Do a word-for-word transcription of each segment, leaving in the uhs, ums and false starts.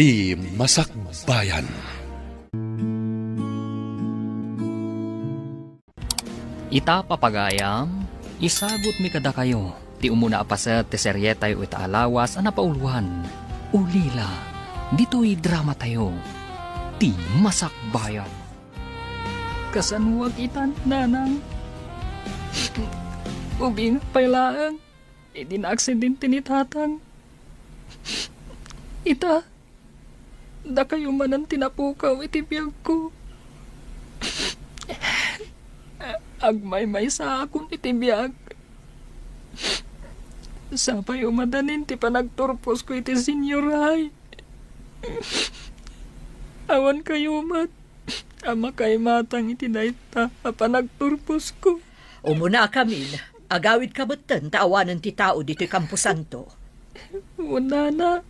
Ti Masakbayan. Ita, papagayam, isagutmi kadakayo ti umuna a paset ti serietayo ita a lawas a napauluan, Ulila, ditoy dramatayo, Ti Masakbayan. Kasanoak ita, nanang? Ubing pay laeng idi naaksidente ni tatang. Ita, dakayo manen ti napukaw iti biagko. Agmaymaysaakon iti biag. Sapayo madanin ti panagturposko iti senior high. Awan kayo met a makaimatang iti dayta a panagturposko. Umunakamin, agawidka metten ta awanen ti tao ditoy kamposanto. Wen, nana,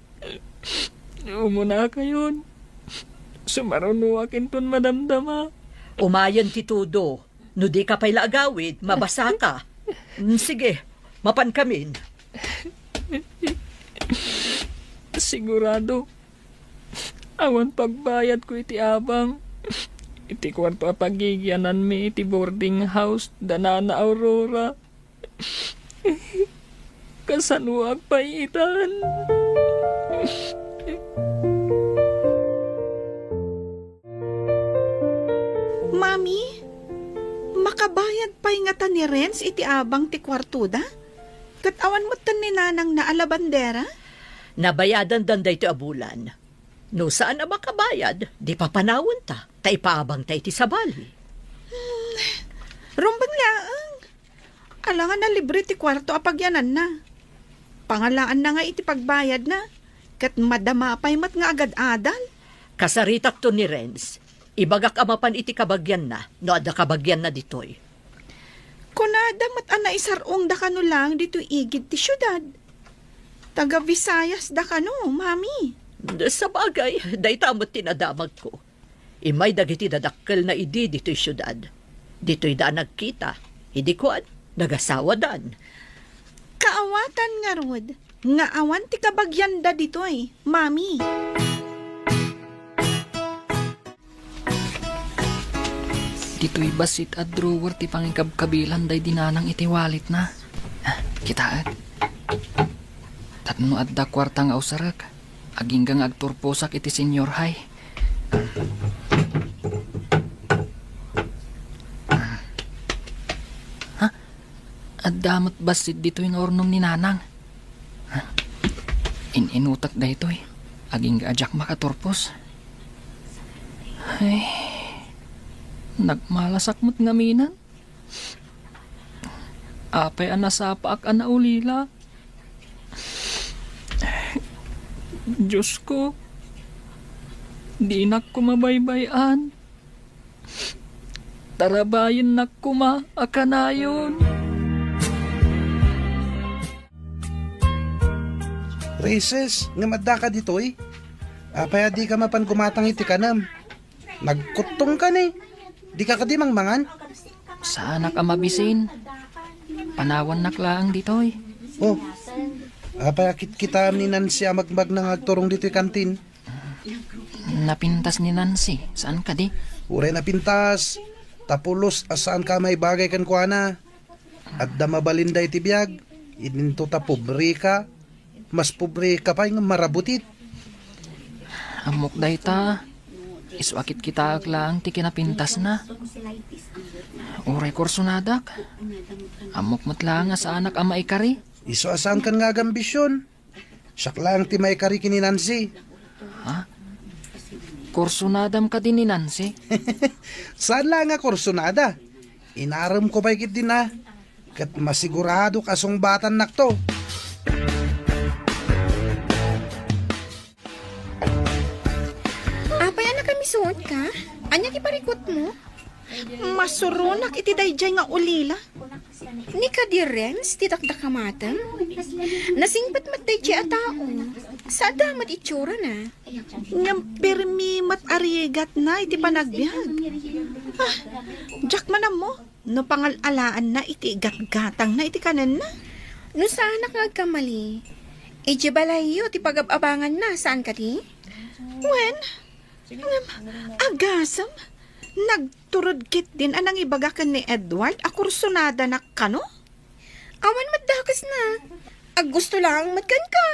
umunakayon. Sumarunoak inton madamdama. Umayen ti tudo. No dika pay la agawid, mabasaka. Mm, sige, mapankamin. Sigurado, awan pagbayadko iti abang iti kuarto a pagigiananmi iti boarding house da Nana Aurora. Kasanoak pay itan? Mami, makabayad pay ngata ni Renz iti abang ti kuartoda? Ket awan metten ni nanangna a labandera? Nabayadandan daytoy a bulan. No saan a makabayad, di papanawenta, ta ipaabangta iti sabali. Hmm, rumbeng laeng. Alangan a libre ti kuarto a pagyananna. Pangalaanna nga iti pagbayadna, ket madama pay met nga agad-adal. Kasaritakto ni Renz. Ibagak a mapan iti kabagianna no adda kabagianna ditoy. Kunada met a naisar-ongda kano laeng ditoy igid ti siudad. Taga Visayas da kano, Mami. Sabagay, dayta met ti nadamagko. Immay dagiti dadakkelna idi ditoy siudad. Ditoyda a nagkita. Idi kuan, nagasawadan. Kaawatan ngarud nga awan ti kabagianda ditoy, Mami. Ditoy bassit a drawer ti pangikabkabilan daydi nanang iti walletna. Ah, kitaek. Tapno adda kuarta nga usarek, agingga nga agturposak iti senior high. Ha? Adda met bassit ditoy nga urnong ni nanang. In-inutak daytoy. Agingga a diak makaturpos. Ay, nagmalasak met ngamin. Apay a nasapaak a naulila? Diosko, dinak koma baybay-an. Tarabayennak koma a kanayon. Raises, ngem addaka ditoy? Apay a dika mapan gumatang iti kanem? Nagkuttongka ni. Dika kadi mangmangan? Saanak a mabisin. Panawannak laeng ditoy. Oh, apay a kitkitaem ni Nancy a magmagna nga agturong ditoy kantin? Napintas ni Nancy, saan kadi? Uray napintas. Ta pulos a saanka a maibagay kenkuana. Adda mabalinda iti biag, idinto ta pobreka. Mas pobreka pay nga marabutit. Ammok dayta. Isu a kitkitaek laeng ti kinapintasna. Uray kursonadak. Ammok met laeng a saanak a maikari. Isu a saankan nga agambision. Siak laeng ti maikari ken ni Nancy. Ha? Kursonadam kadi ni Nancy? Saan laeng a kursonada. Inaremko pay ketdin a. Ket masiguradok a sungbatannakto. Apay a nakamisuotka? Ania ti parikutmo? Masuronak iti daydiay nga ulila. Ni kadi Renz ti dakdakamatem? Nasingpet met daydiay a tao. Saanda met itsura na. Ngem permi met a rigatna iti panagbiag. Ah, diak man ammo no pangal-alaanna iti gatgatangna iti kanenna. No saanak nga agkamali, Idiay balayyo ti pagab-abanganna, saan kadi? Wen, ngem, agasem, nagturod ketdin a nangibaga ken ni Edward a kursunadanak kano? Awan met dakesna. Aggusto laeng met kenka.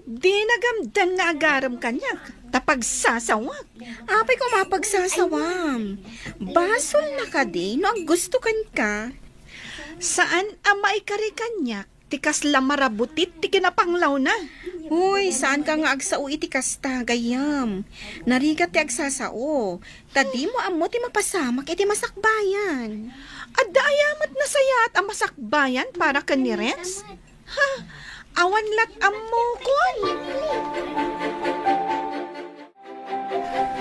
Dina gamden nga agarem kaniak, ta pagsasawak. Apay koma pagsasawam? Basolna kadi no aggusto kenka? Saan a maikari kaniak ti kasla marabutit ti kinapanglawna. Uy, saanka nga agsao iti kasta, gayyem. Narigat ti agsasao, ta dimo ammo ti mapasamak iti masakbayan. Adda aya met nasayaat a masakbayan para ken ni Renz? Ha, awan lat ammokon.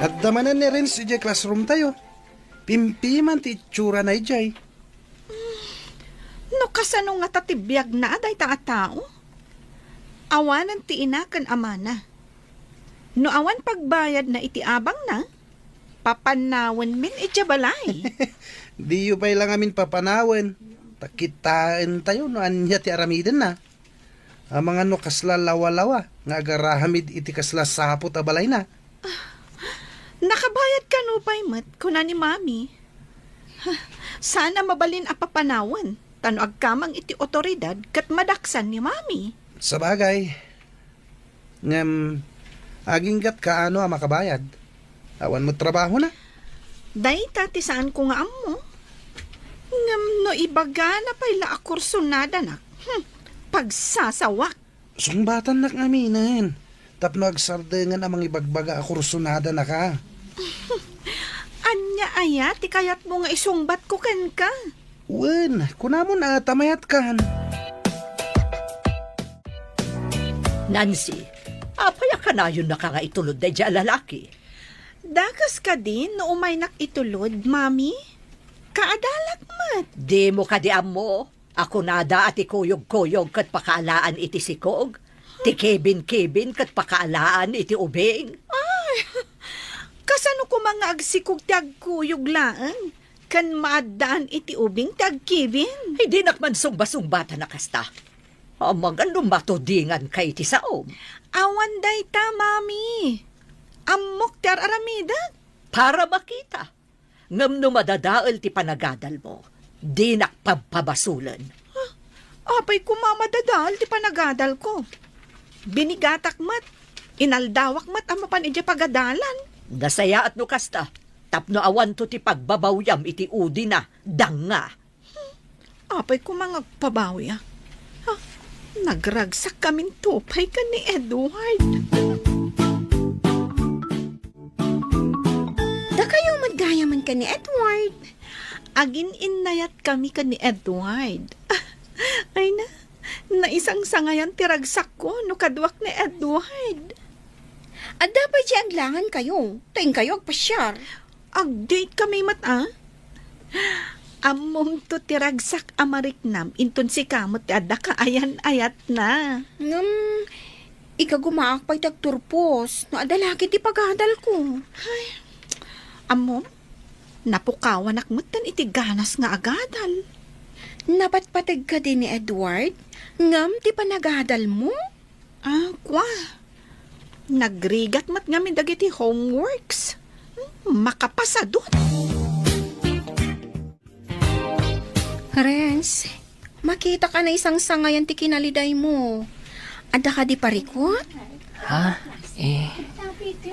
Adda manen ni Renz idiay classroom tayo. Pimpiman ti itsurana idiay. No kasano ngata ti biagna a dayta a tao? Awanen ti ina ken amana. No awan pagbayadna iti abangna, papanawenmin idiay balay. Diyo pay la ngamin papanawen, ta kitaentayo no ania ti aramidenna. Amangan no kasla lawalawa nga agaramid iti kasla saput a balayna. Nakabayad kano pay met, kuna ni Mami. Saan a mabalin a papanawen, ta no agkamang iti otoridad ket madaksan ni Mami. Sabagay. Ngem, aginggatka ano a makabayad? Awan met trabahona? Dayta ti saanko nga ammo. Ngem no ibagana pay la a kursunadanak, hmm, pagsasawak. Sungbatannak ngaminen tapno agsardengen a mangibagbaga a kursunadanaka. Ania aya ti kayatmo nga isungbatko kenka? Wen, kunamon a ta mayatkan. Nancy, apay a kanayonnaka nga itulod daydiay a lalaki? Dakes kadi no umaynak itulod, Mami? Kaadalak met. Dimo kadi ammo a kunada a ti kuyogkuyog ket pakaalaan iti sikog, ti kibin-kibin ket pakaalaan iti ubing? Ay, kasano koma nga agsikog ti agkuyog laeng, ken maaddaan iti ubing ti agkibin? Ay, dinak man sungbasungbatan a kasta. Amangan no matudinganka iti saom. Awan dayta, Mami. Ammok ti ar-aramidek. Para makita. Ngem no madadael ti panagadalmo, dinak pabpabasolen. Ah, apay koma madadael ti panagadalko? Binigatak met, inaldawak met a mapan idiay pagadalan. Nasayaat no kasta, tapno awanto ti pagbabawyam iti udina, danga. Apay koma nga agpabawi, ah. Ha? Nagragsakkaminto pay ken ni Edward. Dakayo met gayamen ken ni Edward. Agin-innayatkami ken ni Edward. Ay na, naisangsangayan ti ragsakko no kaduak ni Edward. Adda pay ti aglangankayo, ta inkayo agpasiar. Agdate kami met, a? Ammomto ti ragsak a mariknam, inton sika met ti adda kaayan-ayatna. Ngem, ikagumaak pay ti agturpos, no adda laki ti pagadalko. Ay, ammom, napukawanak metten iti ganas nga agadal. Napatpateg kadi ni Edward, ngem ti panagadalmo? Ah, kua. Nagrigat met ngamin dagiti homeworks. Hmm, makapasadut. Renz, makitak a naisangsangayan ti kinalidaymo. Adda kadi parikut? Ha? Eh,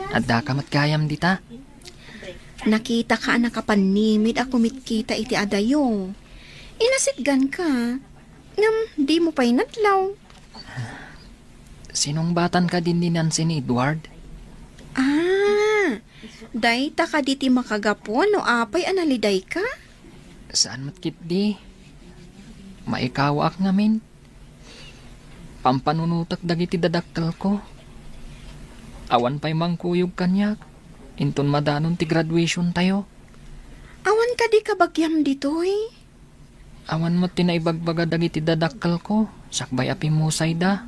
addaka met gayam dita? Nakitak a nakapannimid a kumitkita iti adayo. Inasitganka, ngem dimo pay nadlaw. Sinungbatanka din ni Nancy ni Edward? Ah, dayta kadi ti makagapu no apay a nalidayka? Saan met ketdi. Maikawaak ngamin. Pampanunotak dagiti dadakkelko. Awan pay mangkuyog kaniak inton madanon ti graduation tayo. Awan kadi kabagiam ditoy? Awan met ti naibagbaga dagiti dadakkelko sakbay a pimmusayda.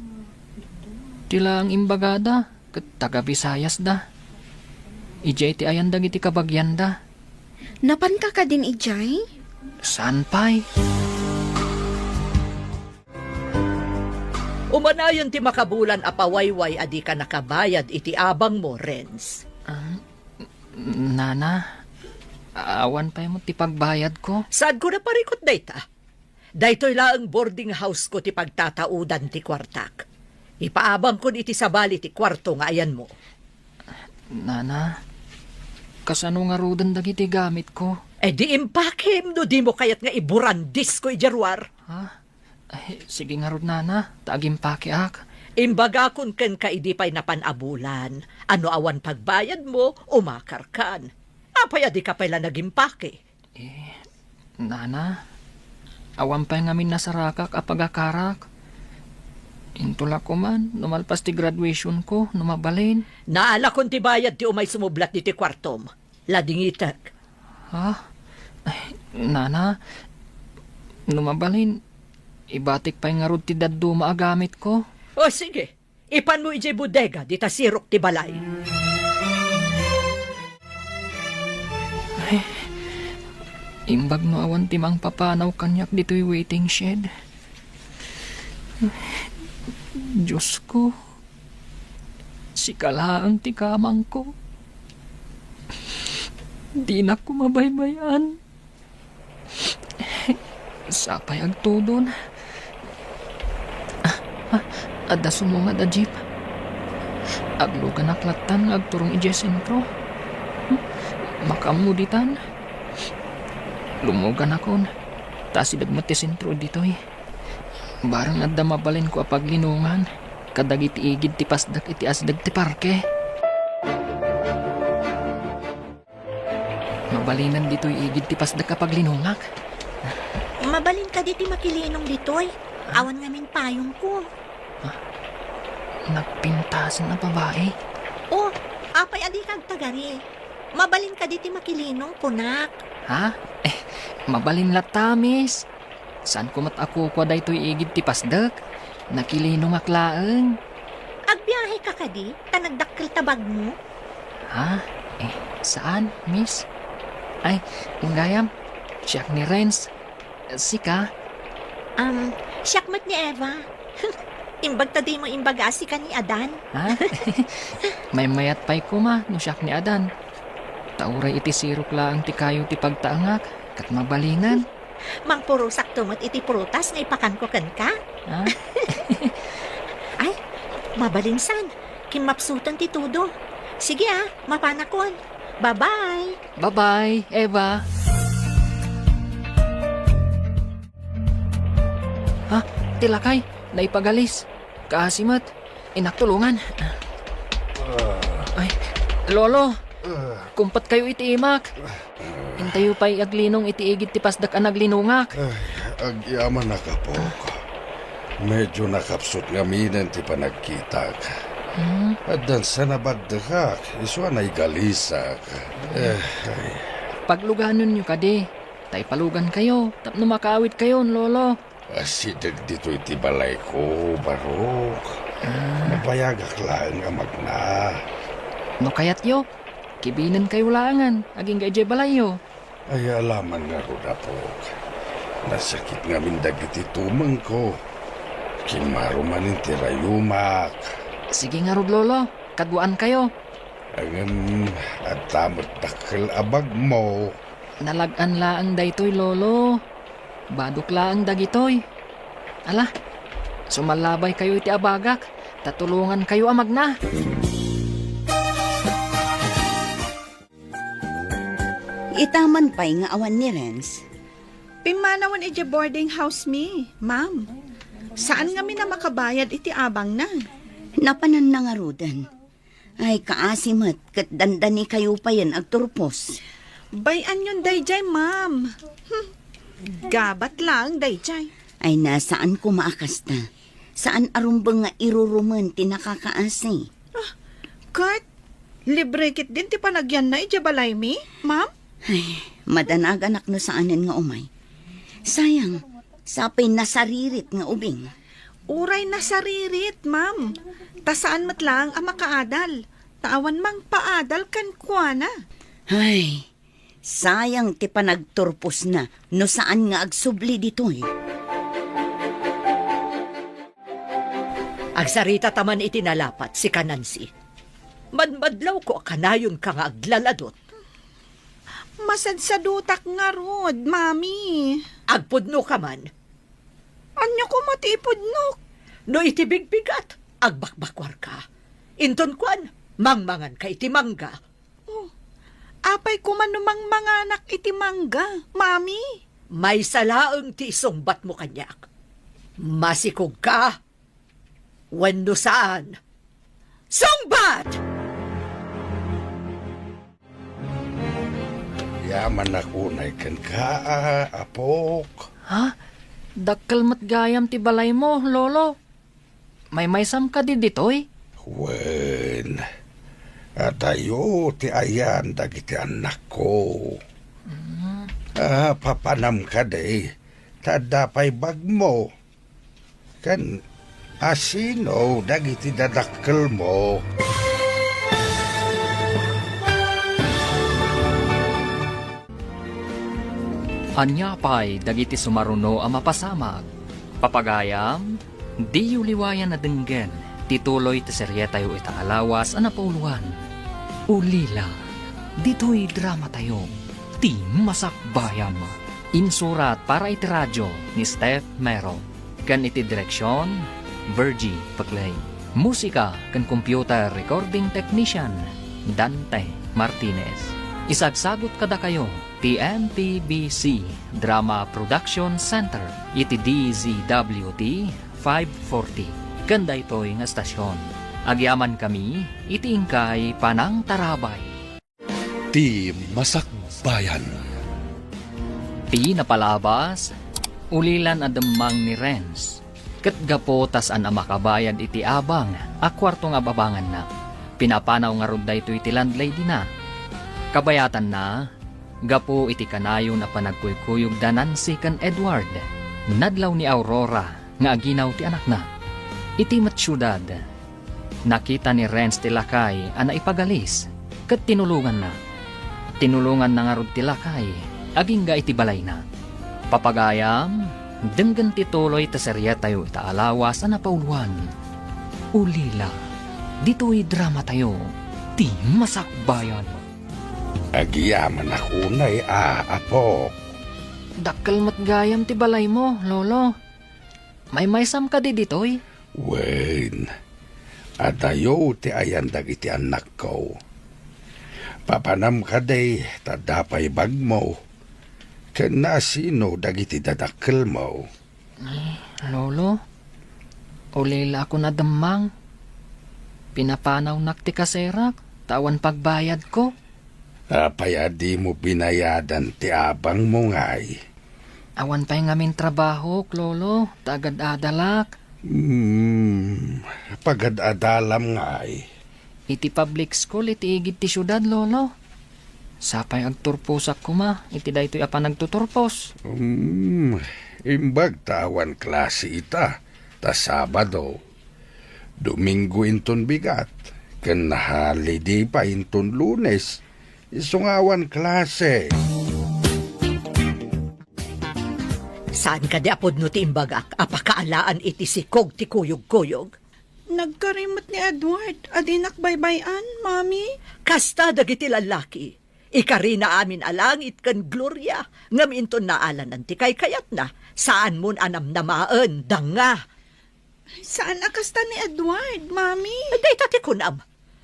Ti laeng imbagada ket taga-Visayasda. Idiay ti ayan dagiti kabagianda. Napanka kadin idiay? Saan pay? Umanayon ti makabulan a pawayway a dika nakabayad iti abangmo, Renz. Ah, Nana, awan pay met ti pagbayadko. Saanko naparikut dayta? Daytoy laeng boarding house ko ti pagtataudan ti kuartak. Ipaabangkon iti sabali ti kuarto nga ayanmo. Nana, kasano ngaruden dagiti gamitko? Eh, di impakem no dimo kayat nga iburandisko idiay ruar. Ha? Ay, sige ngarud, Nana, ta agimpakeak. Imbagakon kenka idi pay napan a bulan, a no awan pagbayadmo, umakarkan. Apay a dika pay la nagimpake? Eh, Nana, awan pay ngamin nasarakak a pagakarak. Intola ko man, no malpas ti graduationko, no mabalin. Naalakon ti bayad ti umay sumublat ditoy kuartom. Ladingitek. Ha? Ay, Nana, no mabalin, ibatik pay ngarud ti dadduma a gamitko. O, sige. Ipanmo idiay bodega, dita sirok ti balay. Ay, imbag no awan ti mangpapanaw kaniak ditoy waiting shed. Diosko, sika laeng ti kamangko. Dinak ko mabaybay-an. Sapay agtudon. Ah, ah, adda sumungad a jeep. Agluganak lattan nga agturong idiay sentro. Hmm, makaammo ditan. Lumuganakon. Ta asideg met ti sentro ditoy. Bareng adda mabalinko a paglinongan kadagiti igid ti pasdek iti asideg ti parke. Mabalinan ditoy igid ti pasdek a paglinongak. Mabalin kadi ti makilinong ditoy? Awan ngamin payongko. Ah, nagpintasen a babae. Oh, apay a dika agtagari? Mabalin kadi ti makilinong, kunak. Ha? Eh, mabalin latta, miss. Saanko met a kukua daytoy igid ti pasdek. Nakilinongak laeng. Agbiaheka kadi, ta nagdakkel ta bagmo? Ha? Eh, saan, miss? Ay, gayam, siak ni Renz. Sika? Um, siak met ni Eva. Imbag ta dimo imbaga a sika ni Adan. Ha? Maymayat pay koma no siak ni Adan. Ta uray iti sirok laeng ti kayo ti pagtaengak, ket mabalinan. Mangpurosakto met iti prutas nga ipakanko kenka. Ha? Ay, mabalin san. Kimmapsuten ti tudo. Sige, ah, mapanakon. Bye-bye. Bye-bye, Eva. Ha? Ti lakay, naipagalis. Kaasi met. Innak tulongan. Ay, Lolo, kumpat kayo iti imak. Intayo pay aglinong iti igid ti pasdek a naglinongak. Ay, agyamanak, apok. Medyo nakapsut ngaminen ti panagkitak. Hmm? Addan sa nabaddekak, isu a naigalisak. Eh, ay. Pagluganenyo kadi, ta ipalugankayo, tapno makaawidkayon, Lolo. Asideg ditoy ti balayko, Barok. Ah. Mabayagak laeng a magna. No kayatyo, kibinenkayo laengen agingga idiay balayyo. Ay, alaman ngarud, apok. Nasakit ngamin dagiti tumengko. Kimmaro manen ti rayumak. Sige ngarud, Lolo. Kaduaankayo. Ngem adda met dakkel a bagmo. Nalag-an laeng daytoy, Lolo. Badok laeng dagitoy. Ala, sumallabaykayo iti abagak, ta tulongankayo a magna. Ita man pay nga awan ni Renz. Pimmanawen idiay boarding house mi, ma'am. Saan ngamin a makabayad iti abangna. Napananna ngaruden. Ay, kaasi met, ket dandanikayo payen agturpos. Bay-anyon daydiay, ma'am. Hmm. Gabat laeng daydiay. Ay, na, saan koma a kasta. Saan a rumbeng nga irurumen ti nakakaasi. Ah, ket, libre ketdin ti panagyanna idiay balaymi, ma'am? Ay, madanaganak no saanen nga umay. Sayang, sapay nasaririt nga ubing. Uray nasaririt, ma'am. Ta saan met laeng a makaadal. Ta awan mangpaadal kenkuana. Ay, sayang ti panagturposna no saan nga agsubli ditoy. Agsarita ta man iti nalapat, sika Nancy. Madmadlawko a kanayonka nga aglaladot. Masadsadutak ngarud, Mami. Agpudno ka man. Ania koma ti ipudnok? No iti bigbigat, agbakbakuarka. Inton kuan, mangmanganka iti mangga. Oh, apay koma no mangmanganak iti mangga, Mami? Maysa laeng ti isungbatmo kaniak. Masikogka wenno saan? Sungbat! Agyamanak unay kenka, a, apok. Ha? Dakkel met gayam ti balaymo, Lolo. Maymaysam kadi ditoy? Wen, adayo ti ayan dagiti annakko. Mm. Ah, papanam kadi, ta adda pay bagmo. Ken asino dagiti dadakkelmo? Ania pay dagiti sumaruno a mapasamak? Papagayam, diyo liwayan a denggen ti tuloy ti serietayo ita a lawas a napauluan. Ulila, ditoy dramatayo, Ti Masakbayan. Insurat para iti radio ni Steph Mero. Ken iti direksion, Virgie Peclay. Musika ken computer recording technician, Dante Martinez. Isagsagut kadakayo ti M P B C Drama Production Center iti D Z W T five forty. Ken daytoy nga estasion, agyamankami iti inkay panangtarabay. Ti Masakbayan. Ti napalabas, ulilan a demmang ni Renz. Ket gapu ta saan a makabayad iti abang a kuarto nga ababanganna, pinapanaw ngarud daytoy ti landladyna. Kabayatanna, gapu iti kanayon a panagkuykuyogda Nancy ken Edward, nadlaw ni Aurora nga aginaw ti anakna. Iti met siudad, nakita ni Renz ti lakay a naipagalis, ket tinulonganna. Tinulonganna ngarud ti lakay, agingga iti balayna. Papagayam, denggen ti tuloy ti serietayo ita a lawas a napauluan. Ulila, ditoy dramatayo, Ti Masakbayan. Agyamanak unay a, apok. Dakkel met gayam ti balaymo, Lolo. Maymaysam kadi ditoy? Wen, adayo ti ayan dagiti annakko. Papanam kadi ta adda pay bagmo, ken naasino dagiti dadakkelmo? Eh, Lolo, ulilaakon a demmang. Pinapanawnak ti kaserak, ta awan pagbayadko. Apay a dimo binayadan ti abangmo ngay? Awan pay ngamin trabahok, Lolo, ta agad-adalak. Hmm, pagad-adalam ngay? Iti public school iti igid ti siudad, Lolo. Sapay agturposak koma iti daytoy a panagtuturpos. Hmm, imbag ta awan klase ita, ta Sabado. Domingo inton bigat, ken holiday pay inton Lunes, isu nga awan klase. Saan kadi a pudno ti imbagak a pakaalaan iti sikog ti kuyogkuyog? Nagkari met ni Edward a dinak baybay-an, Mami. Kasta dagiti lallaki. Ikarina amin a langit ken gloria, ngem inton naalanan ti kaykayatna, saanmon a namnamaen, danga. Saan a kasta ni Edward, Mami. Dayta ti kunam.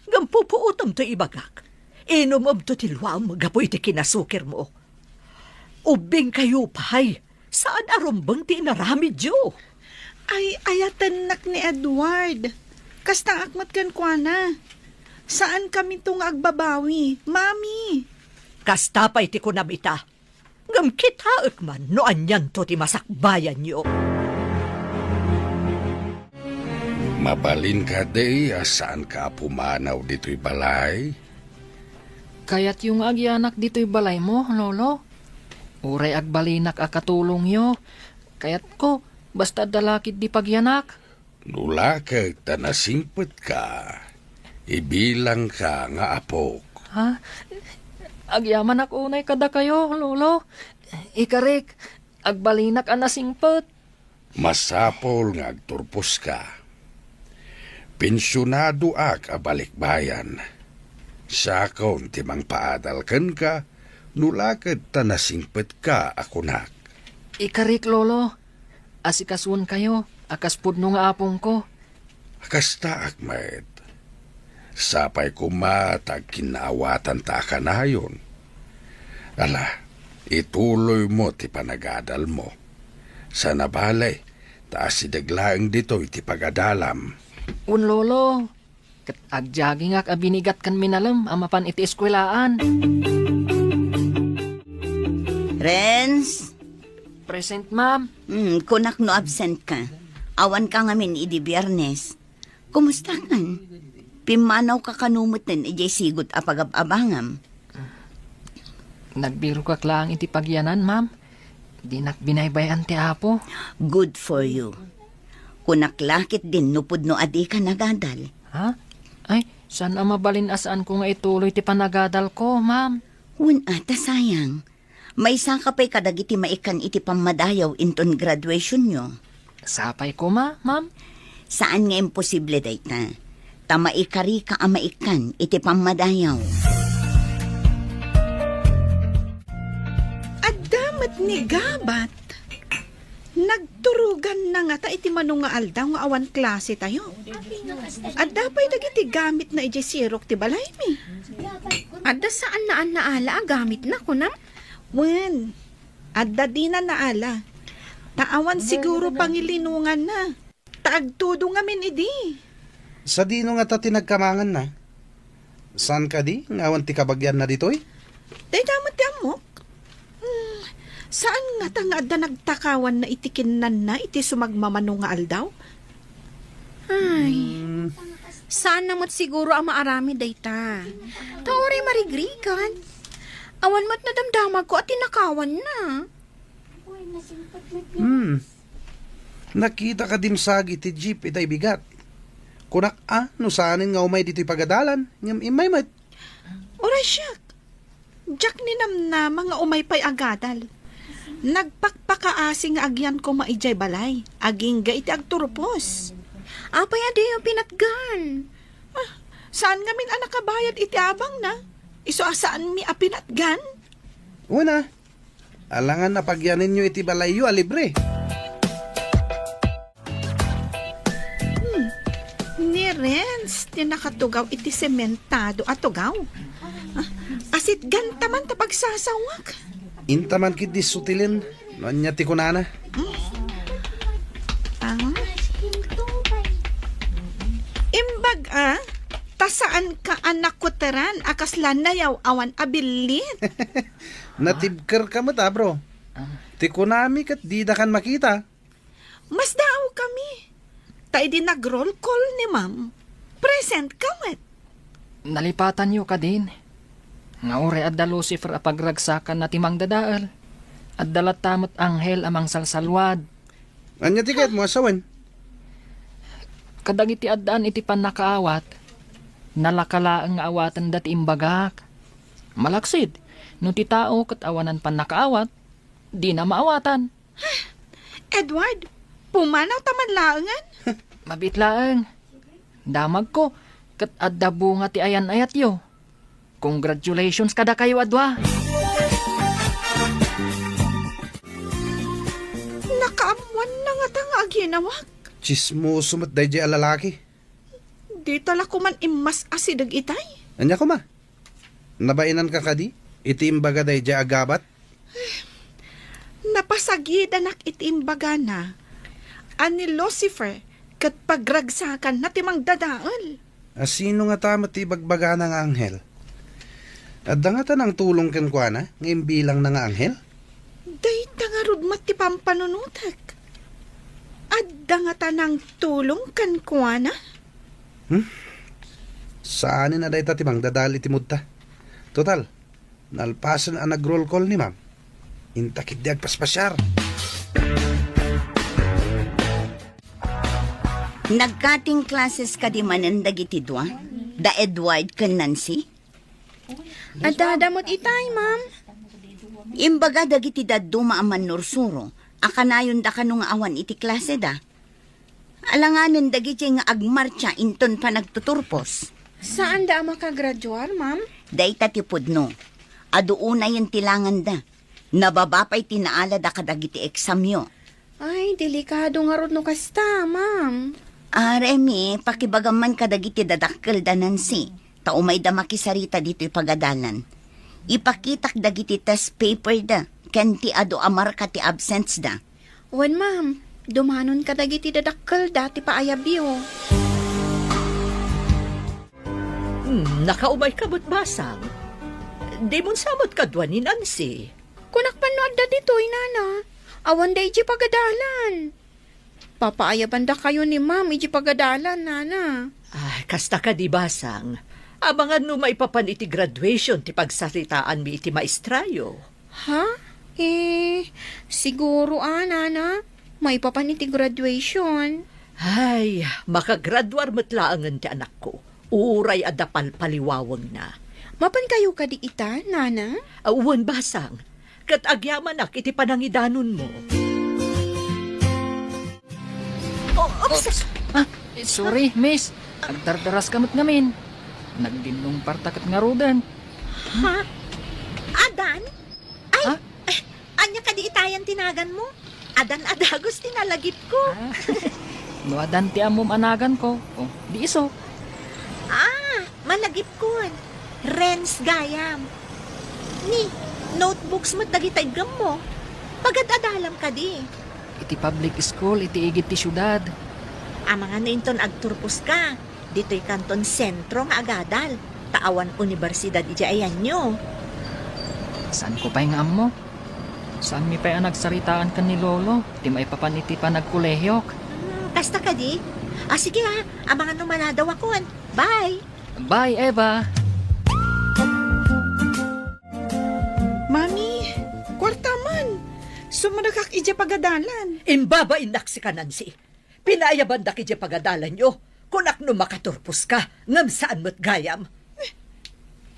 Ngem pupuotem ti ibagak. Inumemto ti luam gapu iti kinasukirmo. Ubbingkayo pay. Saan a rumbeng ti inaramidyo. Ay, ayatennak ni Edward. Kastaak met kenkuana. Saankaminto nga agbabawi, Mami. Kasta pay ti kunam ita. Ngem kitaek man no anianto ti masakbayanyo. Mabalin kadi a saanka a pumanaw ditoy balay? Kayatyo nga agyanak ditoy balaymo, Lolo? Uray agbalinak a katulongyo. Kayatko, basta adda la ketdi pagyanak. No lakek ta nasingpetka, ibilangka nga apok. Ha? Agyamanak unay kadakayo, Lolo. Ikarik, agbalinak a nasingpet. Masapul nga agturposka. Pensionadoak a balikbayan. Siakon ti mangpaadal kenka, no la ket ta nasingpetka a kunak. Ikarik, Lolo. Asikasuenkayo a kas pudno nga apongko. Kastaak met. Sapay koma ta agkinnaawatanta a kanayon. Ala, ituloymo ti panagadalmo. Sana bale, ta asideg laeng ditoy ti pagadalam. Wen, Lolo. Ket agjagingak a binigat ken minalem a mapan iti eskuelaan. Renz? Present, ma'am. Hmm, kunak no absent ka. Awan ka ngamin idi Biyernes. Kumusta kan? Pimmanawka kano metten idiay sigud a pagab-abangam? Nagbirokak laeng iti pagyanan, ma'am. Dinak binaybay-an ti Apo. Good for you. Kunak la ketdin no pudno a dika nagadal. Ha? Ay, saan a mabalin a saanko nga ituloy ti panagadalko, ma'am? Wen a, ta sayang. Maisaka pay kadagiti maikkan iti pammadayaw inton graduationyo. Sapay koma, ma'am. Saan nga imposible dayta. Ta maikarika a maikkan iti pammadayaw. Adda met ni Gabat. Nagturoganna ngata iti mano nga aldaw nga awan klasetayo. Adda pay dagiti gamitna idiay sirok ti balaymi. Adda saan a naala a gamitna, kunam? Wen, adda dina naala. Ta awan siguro pangilinonganna. Ta agtudo ngamin idi. Sadino ngata ti nagkamanganna? Saan kadi nga awan ti kabagianna ditoy? Dayta met ti ammok. Hmm, saan ngata nga adda nagtakawanna iti kinnanna iti sumagmamano nga aldaw? Ay, hmm, saanna met siguro a maaramid dayta. Ta uray marigrigat. Awan met nadamdamagko a tinakawanna. Hmm. Nakita ka dimsagi ti jeep itay bigat. Kunak a, no saanen nga umay ditoy pagadalan, ngem immay met. Uray siak. Diak ninamnama nga umay pay agadal. Nagpakpakaasi nga agyan koma idiay balay, agingga iti agturpos. Apay a diyo pinatgan? Ah, saan ngamin a nakabayad iti abangna? Isu a saanmi a pinatgan? Una, alangan a pagyanenyo iti balayyo a libre. Hmm. Ni Renz ti nakatugaw iti sementado a tugaw. Ah, asitganta man ta pagsasawak. Inta man ketdi sutilen no ania ti kunana. Hmm. Ah. Imbag a, ta saanka a nakuteran a kasla nayaw-awan a billit. Natibkerka met a, bro. Ti kunami ket didakan makita. Masdaawkami. Ta idi nag-roll call ni ma'am, present ka met. Nalipatanyo kadin nga uray adda Lucifer a pagragsakanna ti mangdadael, adda latta met anghel a mangsalsalwad. Ania ti kayatmo a sawen? Kadagiti addaan iti pannakaawat, nalaka laeng nga awatenda ti imbagak. Malaksid, no ti tao ket awanan pannakaawat, dina maawatan. Edward, pumanawta man laengen? Mabiit laeng. Damagko, ket adda bunga ti ayan-ayatyo. Congratulations kadakayo a dua. Nakaammoanna ngata nga aginawak. Tsismoso met daydiay a lalaki. Dita la koman immas-asideg itay. Ania koma? Nabainanka kadi iti imbaga daydiay a Gabat? Napasagidanak iti imbagana a ni Lucifer ket pagragsakanna ti mangdadael. A sino ngata met ti ibagbagana nga anghel? Adda ngata nangtulong kenkuana nga imbilangna nga anghel? Dayta ngarud met ti pampanunotek. Adda ngata nangtulong kenkuana? Hmm? Saanen a dayta ti mangdadael iti moodta. Total, nalpasen a nag-roll call ni ma'am. Inta ketdi agpaspasiar. Nag-cutting classes kadi manen dagiti dua, da Edward ken Nancy? Adda, adda met itay, ma'am. Imbaga dagiti dadduma a mannursuro a kanayonda kano nga awan iti klaseda. Alanganen dagiti nga agmartsa inton panagtuturpos. Saanda a makagraduar, ma'am? Dayta ti pudno. Adu unayen ti langanda. Nababa pay ti naalada kadagiti eksamyo. Ay, delikado ngarud no kasta, ma'am. Ah, Remy, pakibagam man kadagiti dadakkelda, Nancy. Ta umayda makisarita ditoy pagadalan. Ipakitak dagiti test paper da, ken ti adu a marka ti absence da. Wen, ma'am, dumanon kadagiti dadakkelda ti paayabyo. Hmm, nakaumay ka met, Basang. Dimon sa met kadua ni Nancy? Kunak pay no adda ditoy, nana. Awan da iti pagadalan. Papaayabandakayo ni ma'am iti pagadalan, nana. Ah, kasta kadi, Basang. Amangan no maipapan iti graduation ti pagsaritaanmi iti maestrayo. Ha? Eh, siguro, ah, nana. Maipapan iti graduation. Ay, makagraduar met laengen ti anakko. Uray adda palpaliwawengna. Mapankayo kadi ita, nana? Ah, wen, Basang. Ket agyamanak iti panangidanonmo. Oh, oops! Oops. Ah, sorry, miss. Agdardaras ka met ngamin. Nagdinnong parta ket ngaruden. Ha? Adan? Ay, Ha? Eh, ania kadi itayan ti naganmo? Adan a dagus ti nalagipko. Ah, no adan ti ammom a naganko, oh, di isu. Ah, malagipkon. Renz gayam. Ni, notebooks met dagita iggemmo. Pagad-adalam kadi. Iti public school, iti igid ti siudad. Amangan no inton agturposka. Ditoy kanton sentro nga agadal, ta awan unibersidad idiay ayanyo. Saanko pay nga ammo? Saanmi pay a nagsaritaan ken ni Lolo ti maipapan iti panagkolehiok? Hmm, kasta kadi? Ah, sige ha, amangan no manadawakon. Bye! Bye, Eva! Mami, kuarta man. Sumrekak idiay pagadalan. Imbabainnak sika, Nancy. Pinaayabandak idiay pagadalanyo. Kunak no makaturposka, ngem saan met gayam.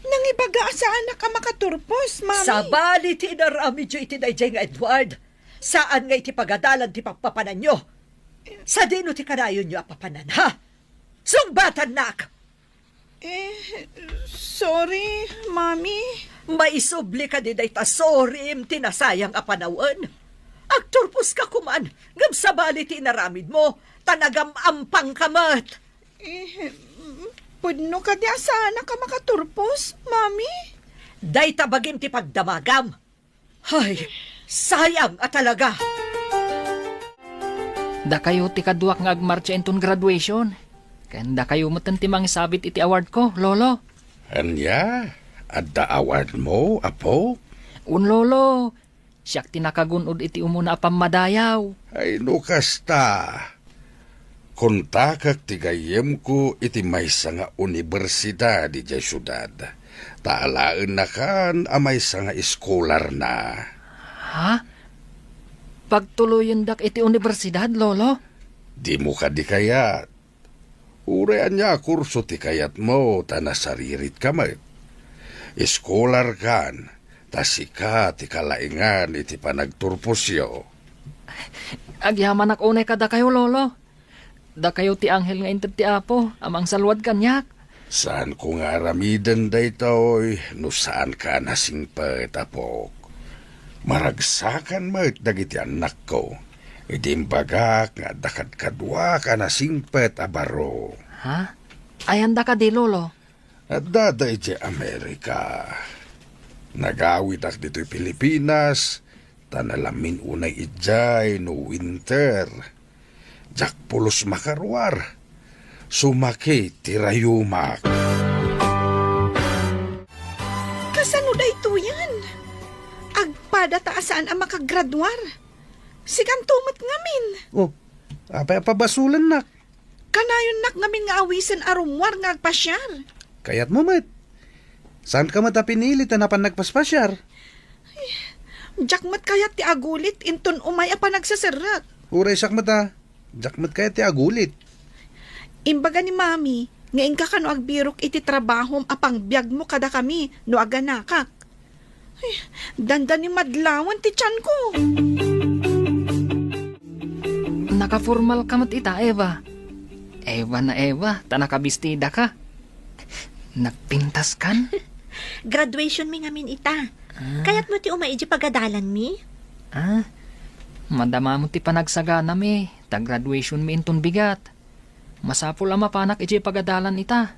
Nangibaga a saanak a makaturpos, Mami. Sabali ti inaramidyo iti daydiay nga Edward. Saan nga iti pagadalan ti pappapananyo. Sadino ti kanayonyo a papanan, ha? Sungbatannak! Eh, sorry, Mami. Maisubli kadi dayta sorry ti nasayang a panawen? Agturposka koman, ngem sabali ti inaramidmo, ta nagam-ampangka met. Eh, pudno kadi a saanak a makaturpos, Mami? Dayta bagim ti pagdamagam. Hay, sayang a talaga! Dakayo ti kaduak nga agmartsa inton graduation. Ken dakayo metten ti mangisabit iti awardko, Lolo. Ania? Adda awardmo, apo? Un, Lolo. Siak ti nakagun-od iti umuna a pammadayaw. Ay, no kasta, kontakek ti gayyemko iti maysa nga universidad idiay siudad, ta alaennakan a maysa nga eskolarna. Ha? Pagtuloyendak iti universidad, Lolo? Dimo kadi kayat? Uray ania a kurso ti kayatmo ta nasariritka met. Eskolarkan, ta sika ti kalaengan iti panagturposyo. Agyamanak unay kadakayo, Lolo. Dakayo ti anghel nga inted ti Apo a mangsalluad kaniak. Saanko nga aramiden daytoy no saanka a nasingpet, apok. Maragsakan met dagiti annakko idi imbagak nga adda kadkaduak a nasingpet a baro. Ha? Ayanda kadi, Lolo? Addada idiay Amerika. Nagawidak ditoy Pilipinas, ta nalamin unay idiay no winter. Diak pulos makaruar. Sumakit ti rayumak. Kasano daytoyen? Agpadata a saan a makagraduar. Sikanto met ngamin. Oh, apay a pabasulennak? Kanayonnak ngamin nga awisen a rummuar nga agpasiar. Kayatmo met. Saanka met a pinili ta napan nagpaspasiar? Diak met kayat ti agulit inton umay a panagseserrek. Uray siak met a, diak met kayat ti agulit. Imbaga ni Mami nga inka kano agbirok iti trabahom a pangbiagmo kadakami no aganakak. Ay, dandani madlawan ti tianko. Nakaformal ka met ita, Eva. Eva na Eva, ta nakabistida ka. Nagpintas kan? Graduation mi ngamin ita. Ah. Kayat mo ti umay iti pagadalan mi? Ah, madama mo ti panagsagana mi, ta graduation mi inton bigat. Masapul a mapanak iti pagadalan ita.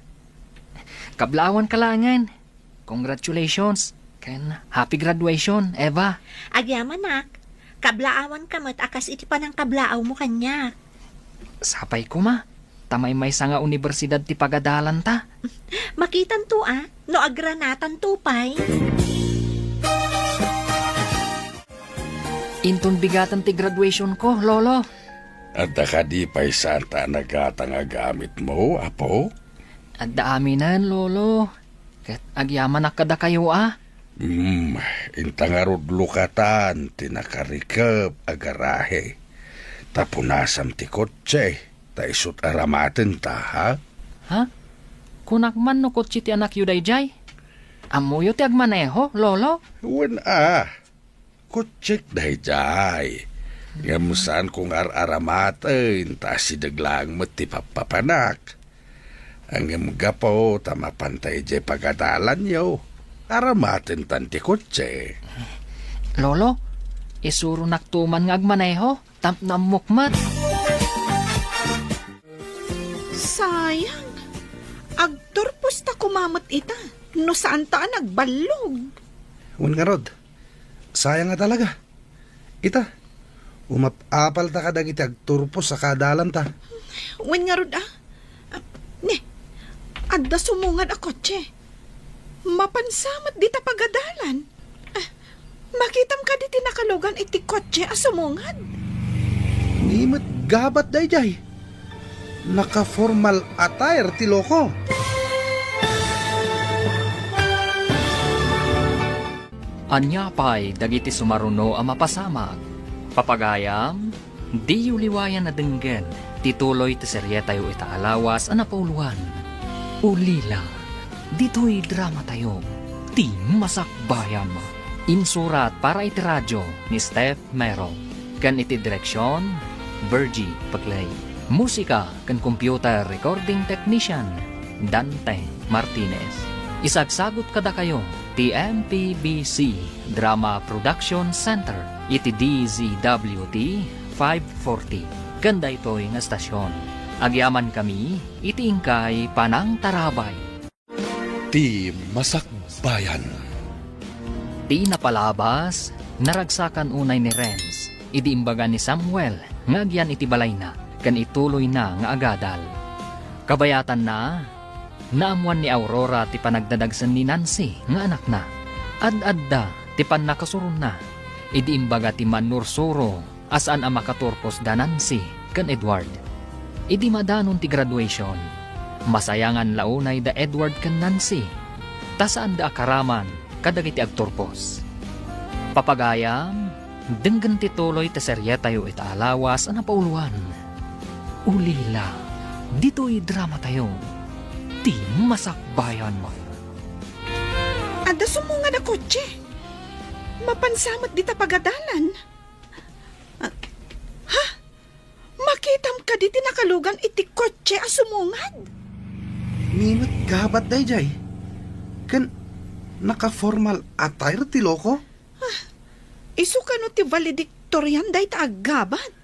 Kablaawan ka laengen. Congratulations, ken happy graduation, Eva. Agyamanak, kablaawan ka met a kas iti panangkablaaw mo kaniak. Sapay koma, ta maymaysa nga universidad ti pagadalanta. Makitanto a, no agranatanto pay. Inton bigatan ti graduation ko, Lolo. Adda kadi pay saan ta a nagatang a gamit mo, apo? Adda aminen, Lolo. Ket agyamanak kadakayo a. Hmm, inta ngarud lukatan ti nakarikep a garahe. Ta punasam ti kotse, ta isut' aramatenta, ha? Ha? Kunak man no kotse ti anakyo daydiay? Ammoyo ti agmaneho, Lolo? Wen a. Kutsek daydiay. Ngem saanko nga ar-aramaten, ta asideg laeng met ti pappapanak. Ngem gapu ta mapanta idiay pagadalanyo, aramatentan ti kotse. Lolo, isuronakto man nga agmaneho, tapno ammok met. Sayang. Agturposta koma met ita, no saanta a nagballog. Wen ngarud, sayang a talaga. Ita, umap-apalta kadagiti agturpos a kadalanta. Wen ngarud a. Ah, ne, adda sumungad a kotse. Mapansa met dita pagadalan. Ah, makitam kadi ti nakalugan iti kotse a sumungad? Ni met gabat daydiay. Naka-formal attire ti loko. Ania pay dagiti sumaruno a mapasamak? Papagayam, diyo liwayan a denggen ti tuloy ti serietayo ita a lawas a napauluan. Ulila, ditoy dramatayo, ti Masakbayan. Insurat para iti radio ni Steph Mero, ken iti direksion, Virgie Paclay. Musika ken computer recording technician, Dante Martinez. Isagsagut kadakayo ti M P B C Drama Production Center iti D Z W T five forty. Ken daytoy nga estasyon, agyamankami iti inkay panangtarabay. Ti Masakbayan. Ti napalabas, naragsakan unay ni Renz idi imbaga ni Samuel nga agyan iti balayna ken ituloyna nga agadal. Kabayatanna, naammoan ni Aurora ti panagdadagsen ni Nancy nga anakna. Ad-adda ti pannakasuronna idi imbaga ti mannursuro a saan a makaturpos da Nancy ken Edward. Idi madanon ti graduation, masayangan la unay da Edward ken Nancy, ta saanda a karaman kadagiti agturpos. Papagayam, denggen ti tuloy ti serietayo ita a lawas a napauluan. Ulila, ditoy dramatayo, ti Masakbayan. Adda sumungad a kotse. Mapansa met dita pagadalan. Ah, ha? Makitam kadi ti nakalugan iti kotse a sumungad? Ni met gabat daydiay. Ken naka-formal attire ti loko? Ah, isu kano ti valedictorian dayta a gabat?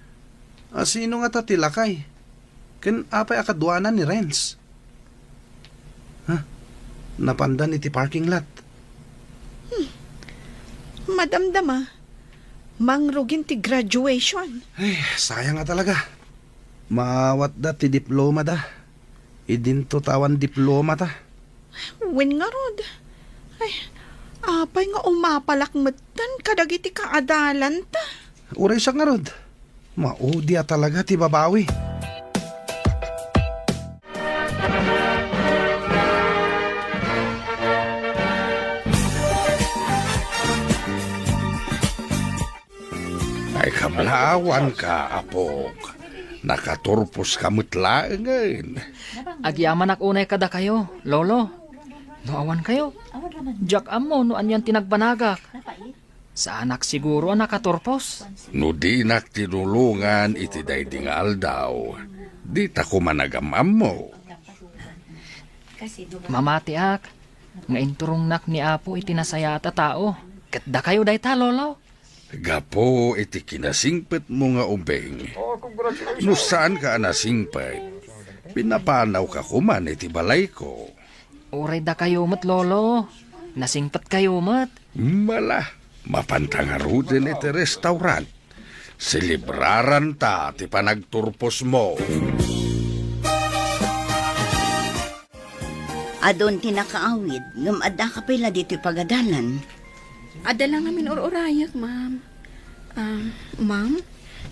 A, sino ngata ti lakay? Ken apay a kaduana ni Renz? Ha? Napandan iti parking lot. Hmm. Madamdama, mangrugin ti graduation. Ay, sayang a talaga. Maawatda ti diplomada. Idinto ta awan diplomata. Wen ngarud. Ay, apay nga umapalak metten kadagiti kaadalanta? Uray siak ngarud. Maudi a talaga ti babawi. Ay, kablaawanka, apok. Nakaturposka met laengen. Agyamanak unay kadakayo, Lolo. No awankayo, diak ammo no anian ti nagbanagak. Saanak siguro a nakaturpos. No dinak tinulongan iti daydi nga aldaw, dita koma nagam-ammo. Mamatiak nga inturongnak ni Apo iti nasayaat a tao. Ket dakayo dayta, Lolo. Gapu iti kinasingpetmo nga ubing, no saanka a nasingpet, pinapanawka koman iti balayko. Uray dakayo met, Lolo. Nasingpetkayo met. Mala, mapanta ngaruden iti restaurant. Selebraranta ti panagturposmo. Adun ti nakaawid, ngem addaka pay la ditoy pagadalan. Adda la ngamin ur-urayak, ma'am. Ah, ma'am,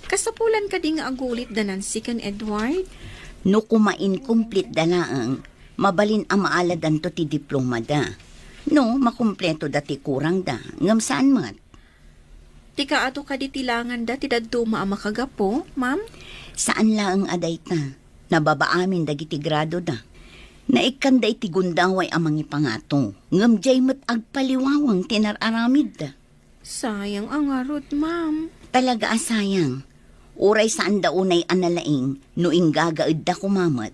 kasapulan kadi nga agulit da Nancy ken Edward? No koma inkumplitda laeng, mabalin a maaladanto ti diplomada. No, makumpleto da ti kurangda, ngem saan met. Ti kaadu kadi ti langanda ti dadduma a makagapu, ma'am? Saan laeng a dayta. Nababa amin dagiti gradoda. Naikkanda iti gundaway a mangipangato, ngem diay met agpaliwawang ti nar-aramidda. Sayang a ngarud, ma'am. Talaga a sayang. Uray saanda unay a nalaing no inggagaedda koma met,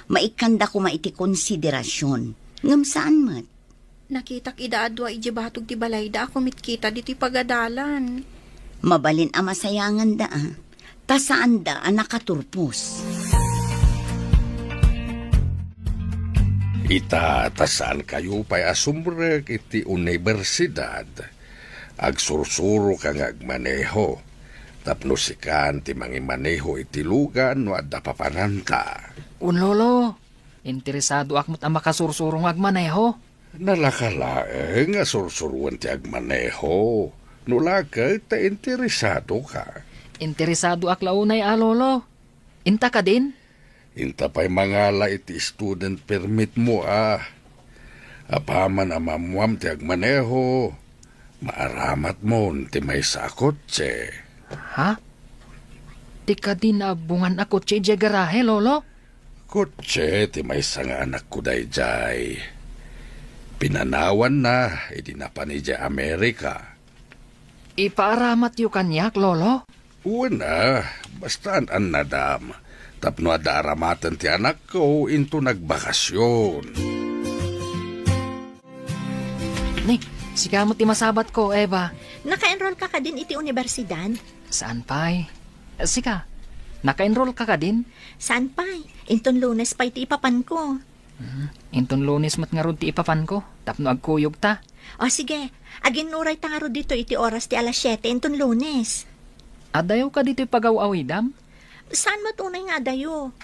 maikkanda koma iti konsiderasion. Ngem saan met. Nakitak ida a dua idiay batog ti balayda a kumitkita ditoy pagadalan. Mabalin a masayanganda a, ta saanda a nakaturpos. Ita, ta saankayo pay a sumrek iti universidad, agsursuroka nga agmaneho, tapno sikan ti mangimaneho iti lugan no adda papananta. Wen, Lolo, interesadoak met a makasursuro nga agmaneho. Nalaka laeng a sursuroen ti agmaneho, no la ket ta interesadoka. Interesadoak la unay a, Lolo. Inta kadin? Inta pay mangala iti student permit mo a. Apaman a maammuam ti agmaneho, maaramatmon ti maysa a kotse. Ha? Ti kadin a bungan a kotse idiay garahe, Lolo? Kotse ti maysa nga anakko daydiay. Pinanawanna idi napan idiay Amerika. Ipaaramatyo kaniak, Lolo? Wen a, basta an-annadam. Tapno adda aramaten ti anakko inton agbakasyon. Ni, sika met ti masabatko, Eva. Naka-enroll ka kadin iti universidad? Saan pay? Sika, naka-enroll ka kadin? Saan pay? Inton Lunes pay ti ipapanko. Hmm, inton Lunes met ngarud ti ipapanko, tapno agkuyogta. O sige, aginnuray ta ngarud ditoy iti oras ti alas siete inton Lunes. Adayo ka ditoy pagaw-awidam? Saan met unay nga adayo?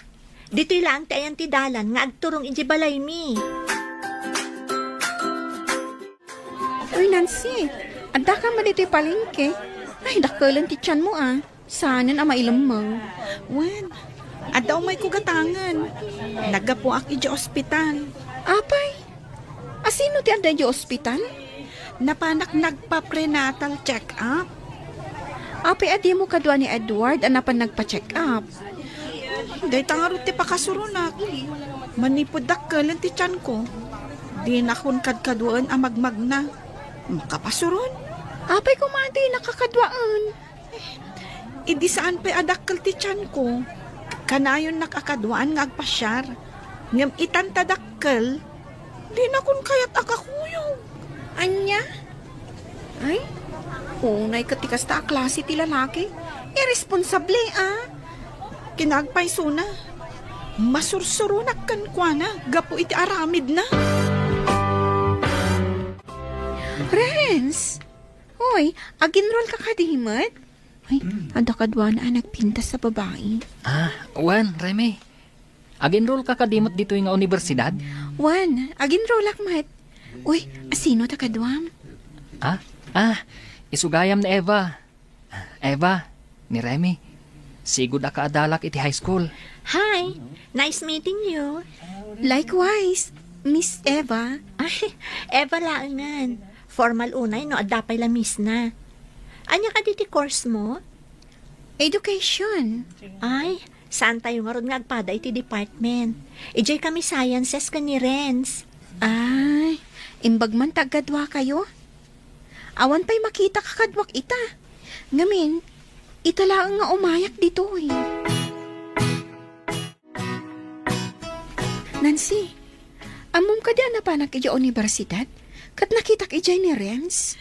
Ditoy laeng ti ayan ti dalan nga agturong idiay balaymi. Uy, Nancy, addaka met ditoy palengke? Ay, dakkelen ti tianmo a. Saanen a mailemmeng. Wen, adda umayko gatangen. Naggapuak idiay ospital. Apay? Asino ti adda idiay ospital? Napanak nagpa-prenatal check-up. Apay a dimo kadua ni Edward a napan nagpa-check-up? Dayta ngarud ti pakasuronak. Manipud dakkelen ti tianko, dinakon kadkaduaen a magmagna. Makapasuron? Apay koma a dinaka kaduaen? Idi saan pay a dakkel ti tianko, kanayonnak a kaduaan nga agpasiar. Ngem itan ta dakkel, dinakon kayat a kakuyog. Ania? Ay, unay ket ti kasta a klase ti lalaki. Irresponsable a. Kinaagpaysona, masursuronak kenkuana gapu iti aramidna. Renz! Hoy, aginroll ka kadi met? Ay, hmm, adda kaduana a nagpintas a babai. Ah, wen, Remy. Aginroll ka kadi met ditoy nga universidad? Wen, aginrollak met. Uy, asino ta kaduam? Ah, ah, isu gayam ni Eva. Eva, ni Remy, sigud a kaadalak iti high school. Hi, nice meeting you. Likewise, Miss Eva. Ay, Eva laengen. Formal unay no adda pay la Miss na. Ania kadi ti course mo? Education. Ay, saan tayo ngarud nga agpada iti department. Idiay kami sciences ken ni Renz. Ay, imbag man ta agkadua kayo? Awan pay makita kakaduak ita. Ngamin, ita laeng nga umayak ditoy. Nancy, ammom kadi a napanak idiay universidad? Ket nakitak idiay ni Renz?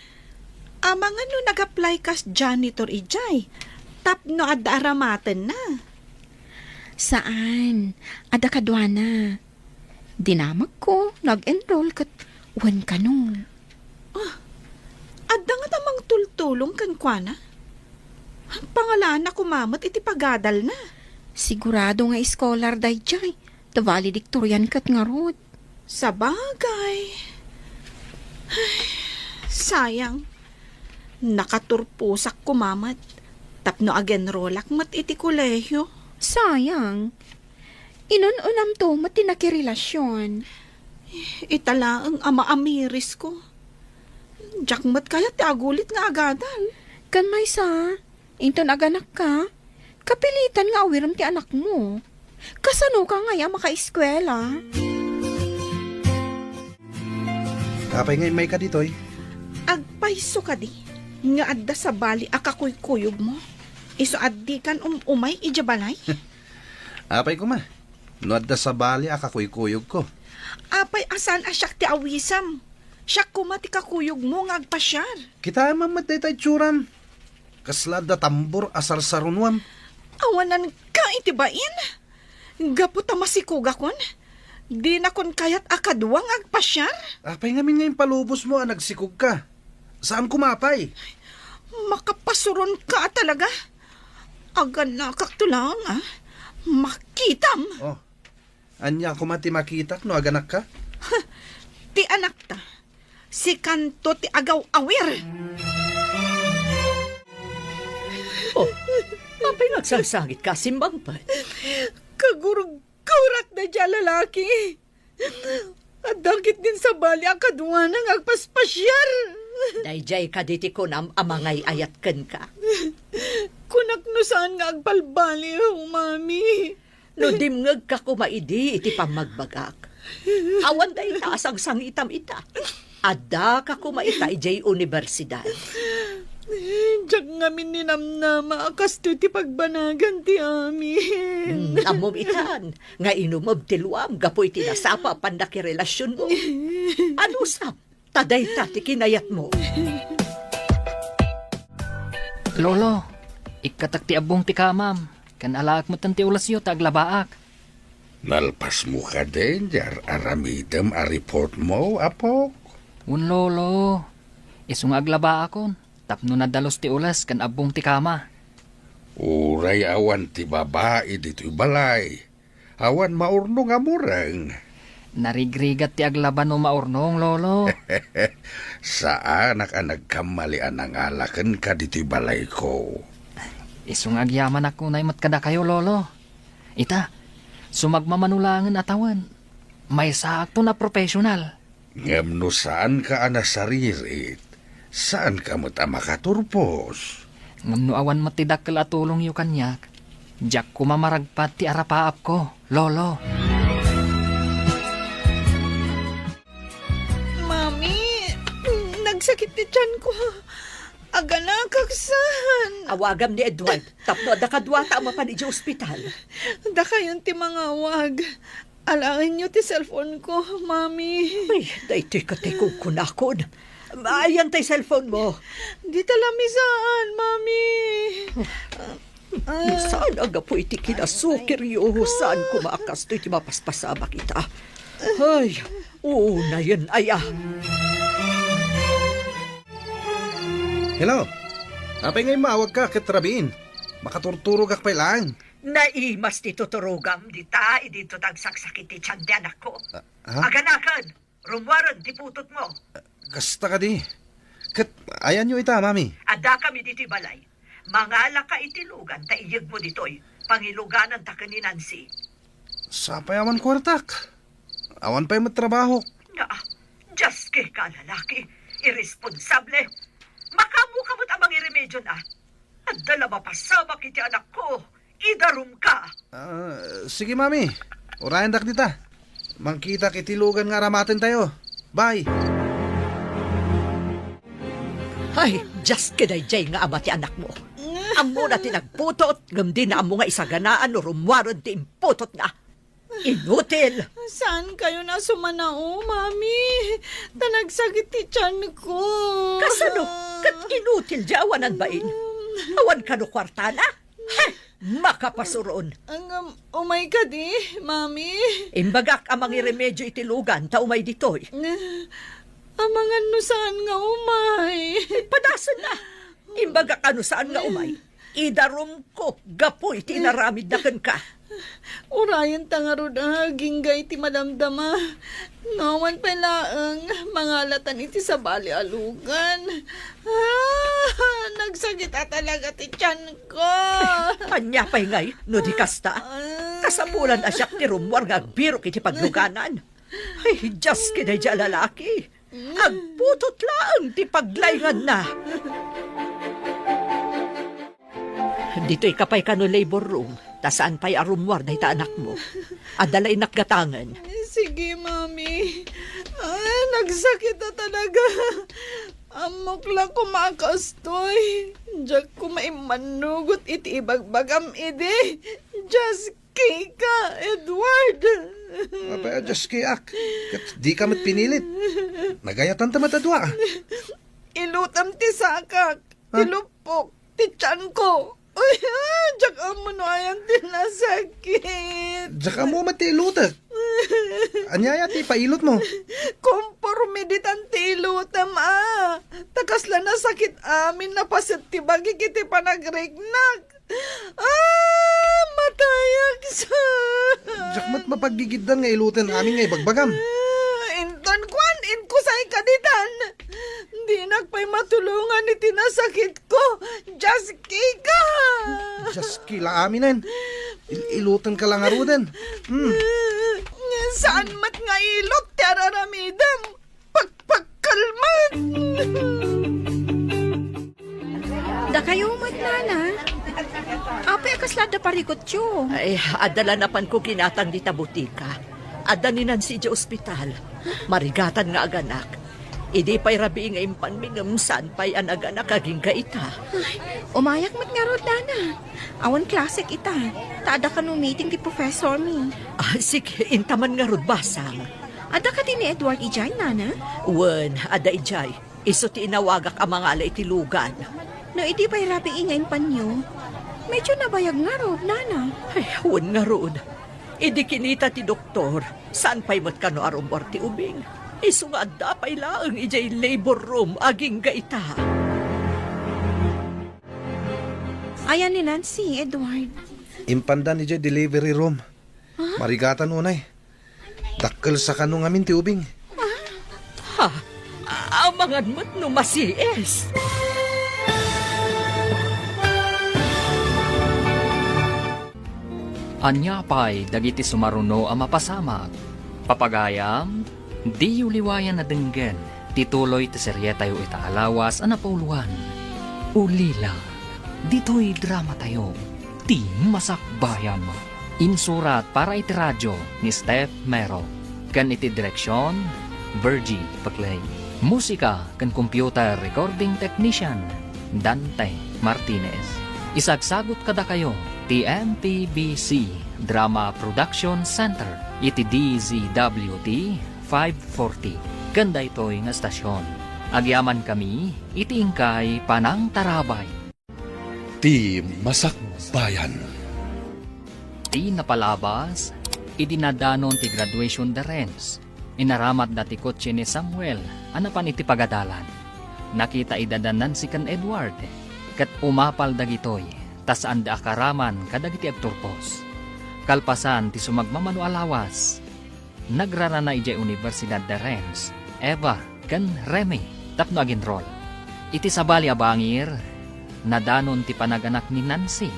Amangan no nag-apply kas janitor idiay tapno adda aramatenna. Saan. Adda kaduana. Dinamagko, nag-enroll ket wen kano. Ah, adda ngata mangtultulong kenkuana? Pangalaanna koma met iti pagadalna. Sigurado nga scholar daydiay. Ta valedictorian ket ngarud. Sabagay. Ay, sayang. Nakaturposak koma met tapno agenrolak met iti kolehio. Sayang. Inun-unamto met ti nakirelasion. Ita laeng a maamirisko. Diak met kayat ti agulit nga agadal. Ken maysa, inton aganakka, kapilitan nga awirem ti anakmo. Kasanoka ngay a makaeskuela? Apay nga immayka ditoy? Agpayso kadi nga adda sabali a kakuykuyogmo. Isu a dikan um-umay idiay balay? Apay koma, no adda sabali a kakuykuyogko. Apay a saan a siak ti awisem? Siak koma ti kakuyogmo nga agpasiar. Kitaem met dayta itsuram. Kasla adda tambor a sarsarunoam. Awananka iti bain? Gapu ta masikugakon, dinakon kayat a kadua nga agpasiar? Apay ngamin nga impalubosmo a nagsikugka? Saan koma pay? Makapasuronka a talaga. Aganakakto laeng, a. Makitam. Oh, ania koma ti makitak no aganakka? Ti anakta, sikanto ti agaw-awir. Oh, apay nga agsangsangitka a simmangpet? Kagurgurak daydiay a lalaki. Adda ketdin sabali a kaduana nga agpaspasiar. Daydiay kadi ti kunam a mangay-ayat kenka? Kunak no saan nga agbalbaliw, Mami. No dimngegka koma idi iti pammagbagak, awan dayta a sangsangitam ita. Addaka koma ita idiay universidad. Diak ngamin ninamnama a kastoy ti pagbanagan ti amin. Hmm, ammom itan nga inumeb ti luam gapu iti nasapa a pannakirelasionmo. Anusam, ta dayta ti kinayatmo. Lolo, ikkatak ti abbong ti kamam, ken alaek metten ti ulasyo ta aglabaak. Nalpasmo kadin ti ar-aramidem a reportmo, apok? Wen, Lolo. Isu nga aglabaakon tapno nadalus ti ules ken abbong ti kama. Uray awan ti babai ditoy balay, awan maurnong a mureng. Narigrigat ti aglaba no maurnong, Lolo. Saanak a nagkammali a nangala kenka ditoy balayko. Isu nga agyamanak unay met kadakayo, Lolo. Ita, sumagmamano laengen a tawen, maysaakton a professional. Ngem no saanka a nasaririt, saanka met a makaturpos. Ngem no awan met ti dakkel a tulongyo kaniak, diak koma maragpat ti arapaapko, Lolo. Mami, nagsakit ti tiyanko. Aganakak saan. Awagam ni Edward tapno adda kaduata a mapan idiay ospital. Dakayon ti mangawag. Alaenyo ti cellphone ko, Mami. Ay, daytoy ket ti kunkunakon. Ayan tay cellphone mo. Dita lamisaan, Mami. Ah. No saan a gapu iti kinasukiryo, saan koma a kastoy ti mapaspasamak ita. Ay, unayen aya. Hello? Apay nga immawagka ket rabiin? Makaturturogak pay laeng. Naimas ti tuturogam dita, idinto ta agsaksakit ti tian ti anakko. Ah, ha? Aganaken, rummuaren ti putotmo. Kasta kadi. Ket ayanyo ita, Mami? Addakami ditoy balay. Mangalaka iti lugan ta iyegmo ditoy. Pangilugananta ken ni Nancy. Sapay awan kuartak. Awan pay met trabahok. Nga, diaske ka a lalaki. Irresponsable. Makaammoka met a mangiremediona. Adda la mapasamak iti anakko. Idarumka. Ah, sige, Mami. Urayendak dita. Mangkitak iti lugan nga aramatentayo. Bye. Ay, Dios, kadaydiay nga ama ti anakmo. Ammona ti nagputot, ngem dina ammo nga isaganaan no rummuaren ti imputotna. Inutil! Saankayon a sumanao, Mami. Ta nagsakit ti tianko. Kasano? Ket inutil diay awanan bain. Awan kano kuartana? Hay! Makapasuron! Ngem, umay kadi, Mami? Imbagak a mangiremedio iti lugan ta umay ditoy. Amangan no saan nga umay. Padasenna! Imbagak a no saan nga umay. Idarumko gapu iti inaramidna kenka. Urayenta ngarud a agingga iti madamdama. No awan pay laeng, mangalatan iti sabali a lugan. Ah, nagsakit a talaga ti tianko. Ania pay ngay no di kasta? Kasapulan a siak ti rummuar nga agbirok iti pagluganan. Ay, Dios, kadaydiay a lalaki. Agputot laeng ti paglainganna. Ditoyka pay kano labor room, ta saan pay a rummuar dayta anakmo. Adda la innak gatangen. Sige, Mami. Ah, nagsakit a talaga. Ammok la koma a kastoy. Diak koma immannugot iti ibagbagam idi. Dios Kika, Edward! Apay a Dios kiak, ket dika met pinilit. Nagayatanta met a dua. Ilutem ti sakak, ti Ha? lupok, ti tianko. Uy, diak ammo no ayan ti nasakit. Diak ammo met ti ilutek. Ania aya ti pailutmo? Konforme ditan ti ilutem, a. Ta kasla nasakit amin napaset ti bagik iti panagriknak. Ah, matayak sa. Diak met mapaggigiddan nga iluten amin nga ibagbagam. Ah, inton kuan, inkusay ka ditan. Dinak pay matulongan iti nasakitko. Dios Kika! Dios Kila aminen. Il-, iluten ka lang aruden. Hmm. Saan met nga ilut ti araramidem? Pakpakkalman! Dakayo met, nana. Apay a kasla adda parikutyo? Ay, adda la napanko ginatang dita butika. Adda ni Nancy idiay ospital. Marigatan nga aganak. Idi pay rabii nga impanmi ngem saan pay a naganak agingga ita. Ay, umayak met ngarud, nana. Awan klasek ita. Ta adda kano meeting ti professor mi. Ah, sige, intaman ngarud, basang. Adda kadi ni Edward idiay, nana? Wen, adda idiay. Isu ti inawagak a mangala iti lugan. No idi pay rabii nga impanyo, medyo nabayag ngarud, nana. Ay, wen ngarud. Idi kinita ti doktor, saan pay met kano a rummuar ti ubing. Isu nga adda pay laeng idiay labor room agingga ita. Ayan ni Nancy, Edward. Impandan idiay delivery room. Ha? Marigatan unay. Dakkel sa kano ngamin ti ubing. Ha? Amangan met no masiis. Ania pay dagiti sumaruno a mapasamak? Papagayam, diyo liwayan a denggen ti tuloy ti serietayo ita a lawas a napauluan. Ulila, ditoy dramatayo, ti Masakbayan. Insurat para iti radio ni Steph Mero, ken iti direksion, Virgie Paclay. Musika ken computer recording technician, Dante Martinez. Isagsagut kadakayo ti M P B C Drama Production Center iti D Z W T five forty, ken daytoy nga estasion. Agyamankami iti inkay panangtarabay. Ti Masakbayan. Ti napalabas, idi nadanon ti graduation da Renz, inaramatda ti kotse ni Samuel a napan iti pagadalan. Nakita ida da Nancy ken Edward, ket umapal dagitoy ta saanda a karaman kadagiti agturpos. Kalpasan ti sumagmamano a lawas, nagrarana idiay Universidad de Rennes, Eva ken Remy tapno agenrol. Iti sabali a bangir, nadanon ti panaganak ni Nancy.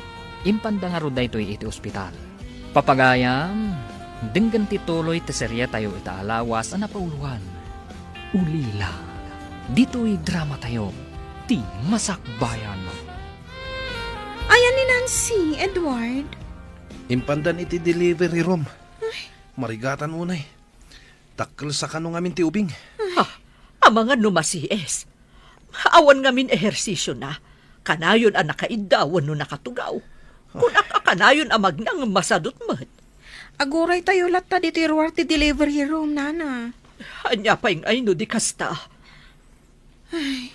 Impanda ngarud daytoy iti ospital. Papagayam, denggen ti tuloy ti serietayo ita a lawas a napauluan. Ulila, ditoy dramatayo, ti Masakbayan. Ayan ni Nancy, Edward. Impandan iti delivery room. Ay. Marigatan unay. Dakkel sa kano ngamin ti ubing. Ha? Amangan no masiis. Awan ngamin ehersisiona. Kanayon a nakaidda wenno nakatugaw. Kunak a kanayon a magna ngem masadut met. Aguraytayo latta ditoy ruar ti delivery room, nana. Ania pay ngay no di kasta? Ay,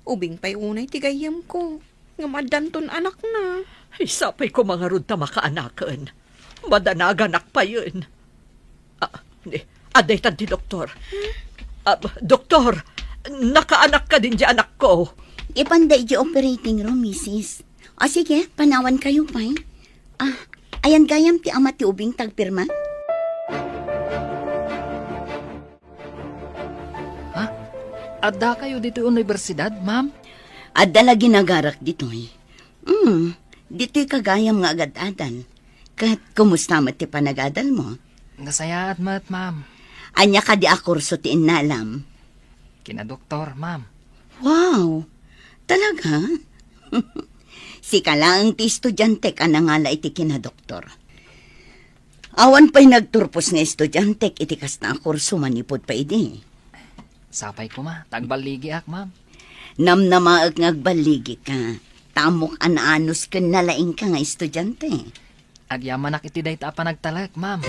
ubing pay unay ti gayyemko. Ngem addanton anakna. Ay, sapay koma ngarud ta makaanaken. Madanaganak payen. Ah, ni, adda itan ti doktor. Ah, doktor, nakaanak kadin di anakko. Ipanda iti operating room, misis. O sige, panawankayo pay. Ah, ayan gayam ti ama ti ubing tagpirma? Ha? Addakayo ditoy universidad, ma'am? Adda la ginagarak ditoy. Hmm, ditoy ka gayam nga agad-adal. Ket kumusta met ti panagadalmo? Nasayaat met, ma'am. Ania kadi a kurso ti innalam? Kina doktor, ma'am. Wow! Talaga? Sika laeng ti estudiantek a nangala iti kina doktor. Awan pay nagturpos nga estudiantek iti kasta a kurso manipud pay idi. Sapay koma, ta agballigiak, ma'am. Namnamaek nga agballigika. Ta ammok a naanus ken nalaingka nga estudiante. Agyamanak iti dayta a panagtalek, ma'am.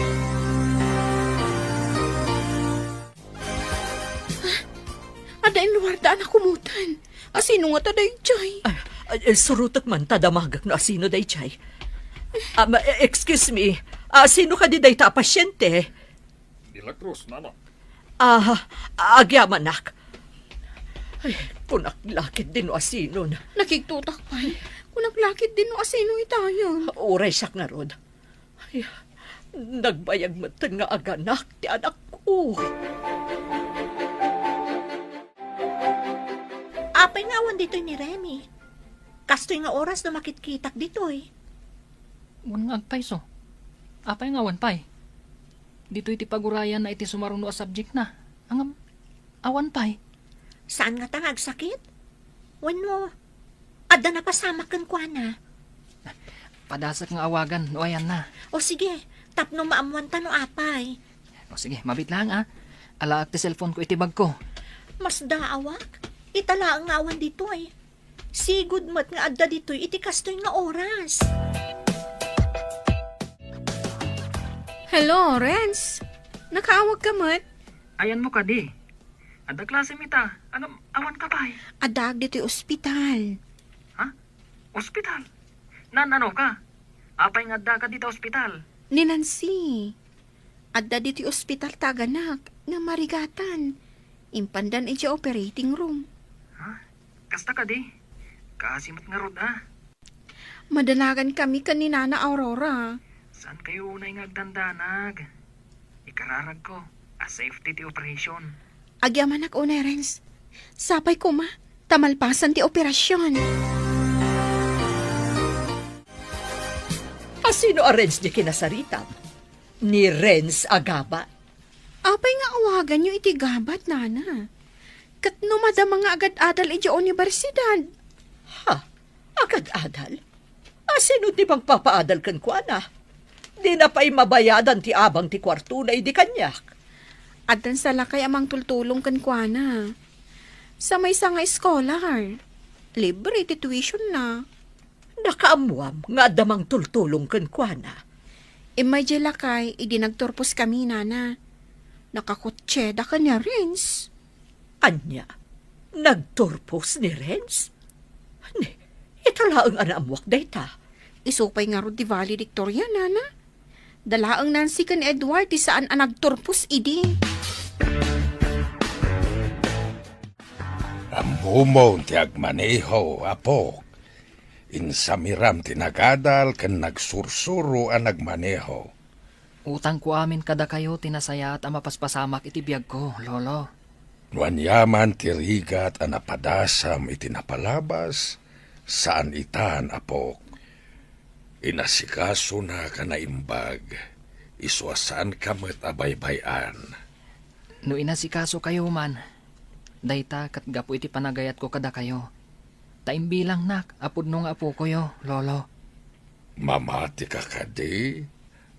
Adda in luarda a nakumotan. Asino ngata daydiay? Ay, ay, surotek man ta damagek no asino daydiay. Ah, ma-, eh, excuse me. Ah, sino kadi dayta a pasyente? De la Cruz, nana. Ah, agyamanak. Ay, kunak la ketdi no asinon. Nakigtotak pay. Kunak la ketdi no asino itayon. Uray siak ngarud. Ay, nagbayag metten nga aganak ti anakko. Apay nga awan ditoy ni Remy? Kastoy nga oras no makitkitak ditoy. Wen nga agpayso. Apay nga awan pay? Ditoy ti pagurayanna iti sumaruno a subject na. Ngem, awan pay. Saan ngata nga agsakit? Wenno, adda napasamak kenkuana? Padasek nga awagan no ayanna. O sige, tapno maammuanta no apay. O sige, mabit lang, ah. Alaak ti cellphone ko iti bag ko. Masdaawak? Ita laeng nga awan ditoy. Sigud met nga adda ditoy iti kastoy nga oras. Hello, Renz. Nakaawag ka met? Ayanmo kadi? Adda klasem ita. Ngem, awan ka pay? Addaak ditoy ospital. Ha? Ospital? Naan-ano ka? Apay nga adda ka dita ospital? Ni Nancy. Adda ditoy ospital ti aganak nga marigatan. Impandan idiay operating room. Ha? Kasta kadi? Kaasi met ngarud, ah. Madanagan kami ken ni Nana Aurora. Saan kayo unay nga agdandanag? Ikararag ko a safety ti operation. Agyamanak unay, Renz. Sapay koma, ta malpasan ti operasyon. Asino a Renz di kinasaritam? Ni Renz a gabat? Apay nga awaganyo iti gabat, nana? Ket no madama nga agad-adal idiay universidad? Ha? Agad-adal? Asino ti mangpapaadal kenkuana? Dina pay mabayadan ti abang ti kuartona idi kaniak. Addan sa lakay a mangtultulong kenkuana. Sa maysa nga scholar, libre ti tuition na. Nakaammuam nga adda mangtultulong kenkuana. Immay diay lakay idi nagturpos kami, nana. Nakakotseda ken ni Renz. Ania? Nagturpos ni Renz? Ni, ita laeng a naammuak dayta. Isu pay ngarud ti valedictorian, nana. Da laeng Nancy ken Edward ti saan a nagturpos idi. Ammomon ti agmaneho, apok. Insamiram ti nagadal ken nagsursuro a nagmaneho. Utangko amin kadakayo ti nasayaat a mapaspasamak iti biagko, Lolo. No aniaman ti rigat a napadasam iti napalabas, saan itan, apok. Inasikasonak a naimbag, isu a saanka met a baybay-an. No inasikasokayo man, dayta ket gapu iti panagayatko kadakayo, ta imbilangnak a pudno nga apokoyo, Lolo. Mamatika kadi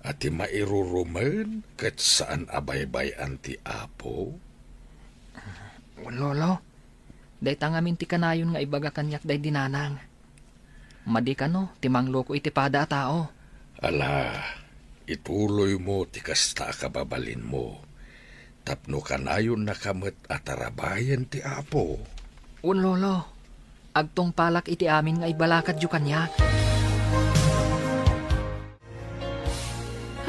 a ti mairurumen ket saan a baybay-an ti Apo? Wen, Lolo. Dayta ngamin ti kanayon nga ibaga kaniak daydi nanang. Madi kano ti mangluko iti pada a tao. Ala, ituloymo ti kasta a kababalinmo, tapno kanayonnaka met a tarabayen ti Apo. Wen, Lolo, agtungpalak iti amin nga ibalakadyo kaniak.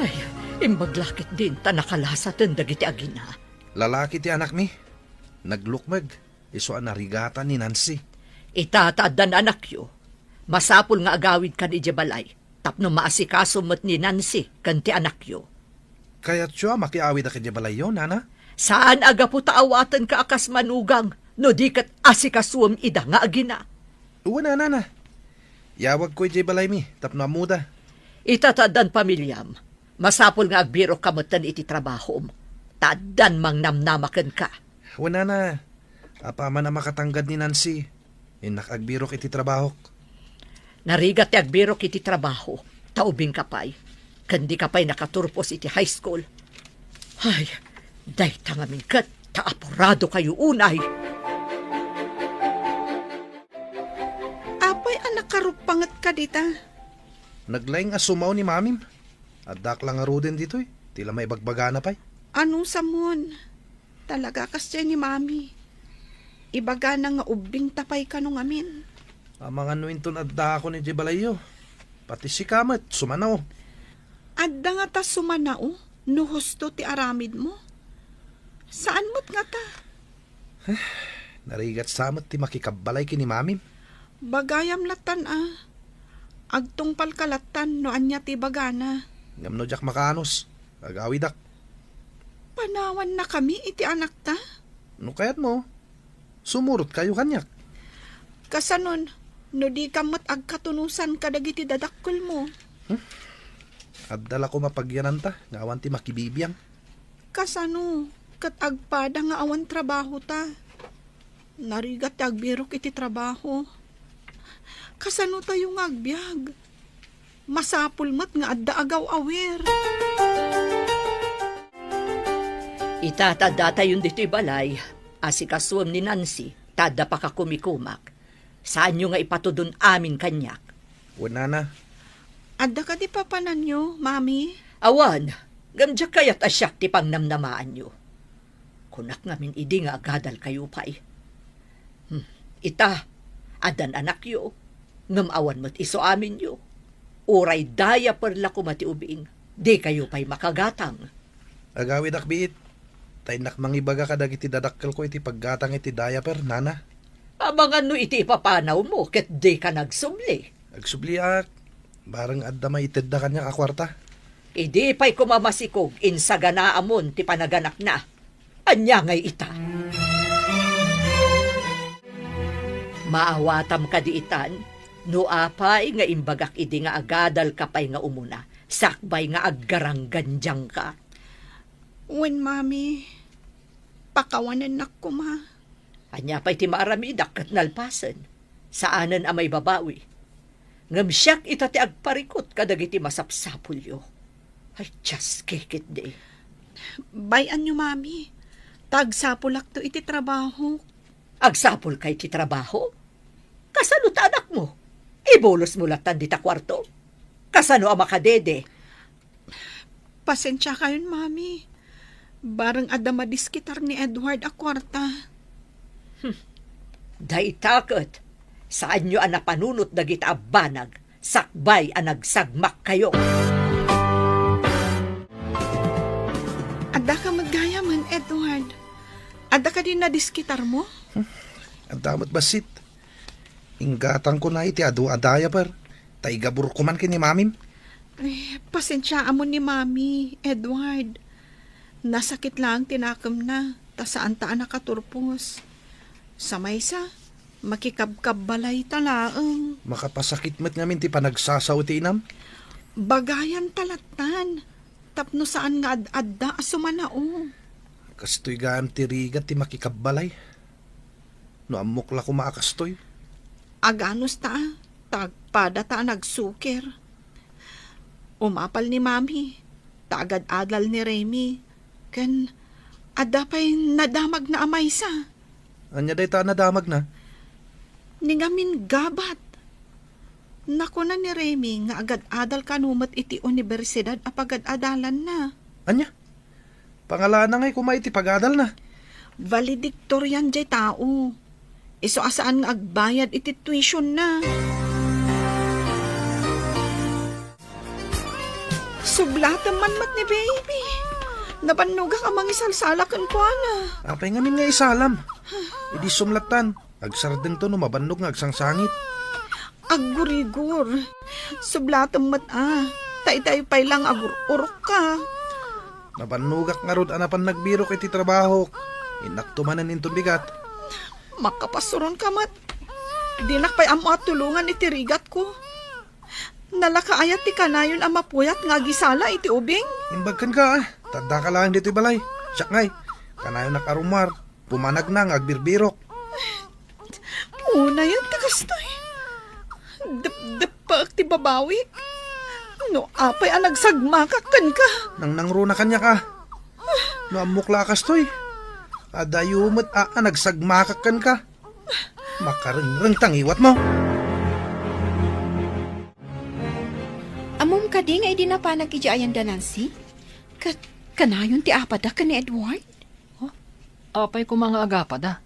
Ay, imbag la ketdin ta nakalasaten dagiti agina. Lalaki ti anakmi. Naglukmeg, isu a narigatan ni Nancy. Ita ta addan anakyo, masapul nga agawidkan idiay balay tapno maasikaso met ni Nancy ken ti anakyo. Kayatyo a makiawidak idiay balayyo, nana? Saan a gapu ta awatenka a kas manugang no di ket asikasuem ida nga agina. Wen a, nana. Yawagko idiay balaymi tapno ammoda. Ita ta addan pamiliam, masapul nga agbirokka metten iti trabahom, ta addan mangnamnama kenka. Wen, nana, apaman a makatanggad ni Nancy, innak agbirok iti trabahok. Narigat ti agbirok iti trabaho, ta ubingka pay, ken dika pay nakaturpos iti high school. Ay, dayta ngamin ket ta apuradokayo unay. Apay a nakaruppanget kadita? Naglaing a sumao ni Mamim. Addak la ngaruden ditoy, ti la maibagbagana pay. Ano samon? Talaga kasdiay ni Mami. Ibagana nga ubbingta pay kano ngamin. Amangan no inton addakon idiay balayyo. Pati sika met, sumanao. Adda ngata sumanao no husto ti aramidmo? Saan met ngata? Narigat sa met ti makikabbalay ken ni Mamim. Bagayam lattan a. Agtungpalka lattan no ania ti ibagana. Ngem no diak makaanus, agawidak. Panawannakami iti anakta? No kayatmo, sumurotkayo kaniak. Kasanon, no dika met agkatunosan kadagiti dadakkelmo? Hmm? Adda la koma pagyananta nga awan ti makibibiang. Kasano ket agpada nga awan trabahota? Narigat ti agbirok iti trabaho. Kasano tayo nga agbiag? Masapul met nga adda agaw-awir. Ita ta addatayon ditoy balay, asikasuem ni Nancy, ta adda pakakumikumak. Saanyo nga ipatudon amin kaniak. Wen, nana. Adda kadi papananyo, Mami? Awan, ngem diak kayat a siak ti pangnamnamaanyo. Kunak ngamin idi nga agadalkayo pay. Hmm, ita, addan anakyo, ngem awan met isu aminyo. Uray diaper la koma ti ubing, dikayo pay makagatang. Agawidak biit, ta innak mangibaga kadagiti dadakkelko iti paggatang iti diaper, nana. Amangan no iti ipapanawmo ket dika nagsubli. Agsubliak, bareng adda maitedda kaniak a kuarta. Idi pay koma masikog, insaganaamon ti panaganakna. Ania ngay ita? Maawatam kadi itan, no apay nga imbagak idi nga agadalka pay nga umuna, sakbay nga aggaranggandiangka. Wen, Mami, pakawanennak koma. Ania pay ti maaramidak ket nalpasen? Saanen a maibabawi. Ngem siak ita ti agparikut kadagiti masapsapulyo. Ay, Dios, kikitdi. Bay-anyo, Mami. Ta agsapulakto iti trabaho. Agsapulka iti trabaho? Kasano ta anakmo? Ibulosmo lattan dita kuarto? Kasano a makadede? Pasensiakayon, Mami. Bareng adda madiskitar ni Edward a kuarta. Hmm. Dayta ket, saanyo a napanunot dagita a banag sakbay a nagsagmakkayo. Adda ka met gayamen, Edward. Adda kadi nadiskitarmo? Hmm. Adda met bassit. Inggatangkona iti adu a diaper, ta igabur koman ken ni Mamim. Eh, pasensiaamon ni Mami, Edward. Nasakit laeng ti nakemna, ta saanta a nakaturpos. Sa maysa, makikabkabbalayta laeng. Makapasakit met ngamin ti panagsasao ti inam. Bagayanta lattan, tapno saan nga ad-adda a sumanao. Kastoy gayam ti rigat ti makikabbalay. No ammok la koma a kastoy. Aganusta, ta agpadata a nagsukir. Umapal ni Mami, ta agad-adal ni Remy, ken adda pay nadamagna a maysa. Ania dayta a nadamagna? Ni ngamin gabat. Nakuna ni Remy nga agad-adal kano met iti universidad a pagad-adalanna. Ania? Pangalana ngay koma iti pagadalna? Valedictorian jay tao. Isu a saan nga agbayad iti tuition na. Sublatem man met ni baby. Nabannogak a mangisalsala kenkuana. Apay ngamin nga isalam? Idi sumlatan, agsardengto no mabannog nga agsangsangit. Aggurigor. Sublatem met a. Taytay pay lang agur-urok ka. Nabannogak ngarud a napan nagbirok iti trabahok. Innakto manen inton bigat. Makapasuron ka met. Dinak pay ammo a tulongan iti rigatko. Nalaka aya ti kanayon a mapuyat nga agisala iti ubing? Imbag kenka, a. Taddaka laeng ditoy balay. Siak ngay, kanayonak a rummuar. Pumanagna nga agbirbirok. Unayen ti kastoy. Depdeppaek ti babawik. No apay a nagsagmakak kenka? Nangnangruna kaniak, a. No ammok la a kastoy. Adayo met a, a nagsagmakak kenka. Makarengreng ta ngiwatmo. Ammom kadi nga idi napanak idiay ayan da Nancy? Ket kanayon ti apada ken ni Edward? Oh, apay koma nga agapada?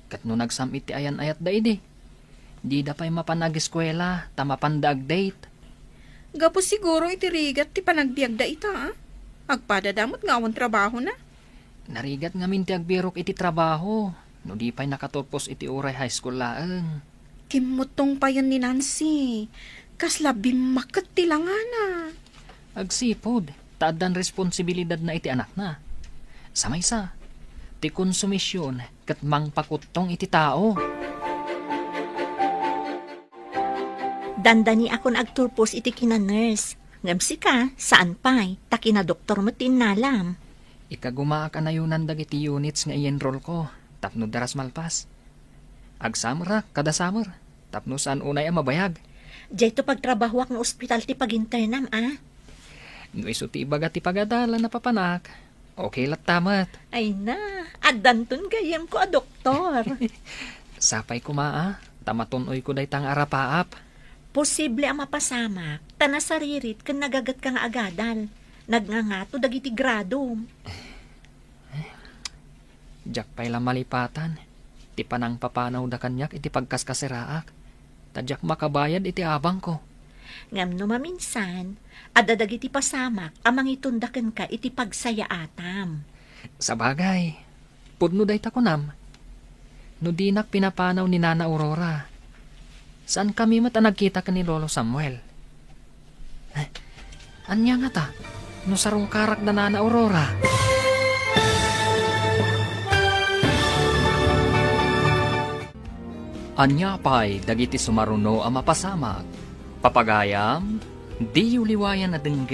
Ket no nagsam-it ti ayan-ayatda idi, dida pay mapan ageskuela ta mapanda agdate. Gapu siguro iti rigat ti panagbiagda ita, a? Agpadada met nga awan trabahona. Narigat ngamin ti agbirok iti trabaho no di pay nakaturpos iti uray high school laeng. Kimmuttong payen ni Nancy. Kasla bimmakket ti langana. Agsipud, ta addan responsibilidatna iti anakna. Sa maysa, ti konsumision ket mangpakuttong iti tao. Dandaniakon agturpos iti kina-nurse. Ngem sika, saan pay, ta kina-doktor met ti innalam. Ikagumaak a nayonan dagiti units nga i-enroll ko tapno daras malpas. Agsamerak kada summer tapno saan unay a mabayag. Dayto pagtrabahoak nga ospital ti paginternam, a? No isu ti ibaga ti pagadalan a papanak, okay latta met. Ay na, addanton gayyemko a doktor. Sapay koma, a, ta matun-oyko dayta nga arapaap. Posible a mapasamak, ta nasaririt ken nagagetka nga agadal. Nagngangato dagiti gradom. Diak pay la malipatan ti panangpapanawda kaniak iti pagkaskaseraak, ta diak makabayad iti abangko. Ngem no maminsan, adda dagiti pasamak a mangitunda kenka iti pagsayaatam. Sabagay, pudno dayta kunam. No dinak pinapanaw ni Nana Aurora, saankami met a nagkita ken ni Lolo Samuel. Eh, ania ngata no sarungkarak da Nana Aurora? Ania pay dagiti sumaruno a mapasamak? Papagayam, diyo liwayan a denggen.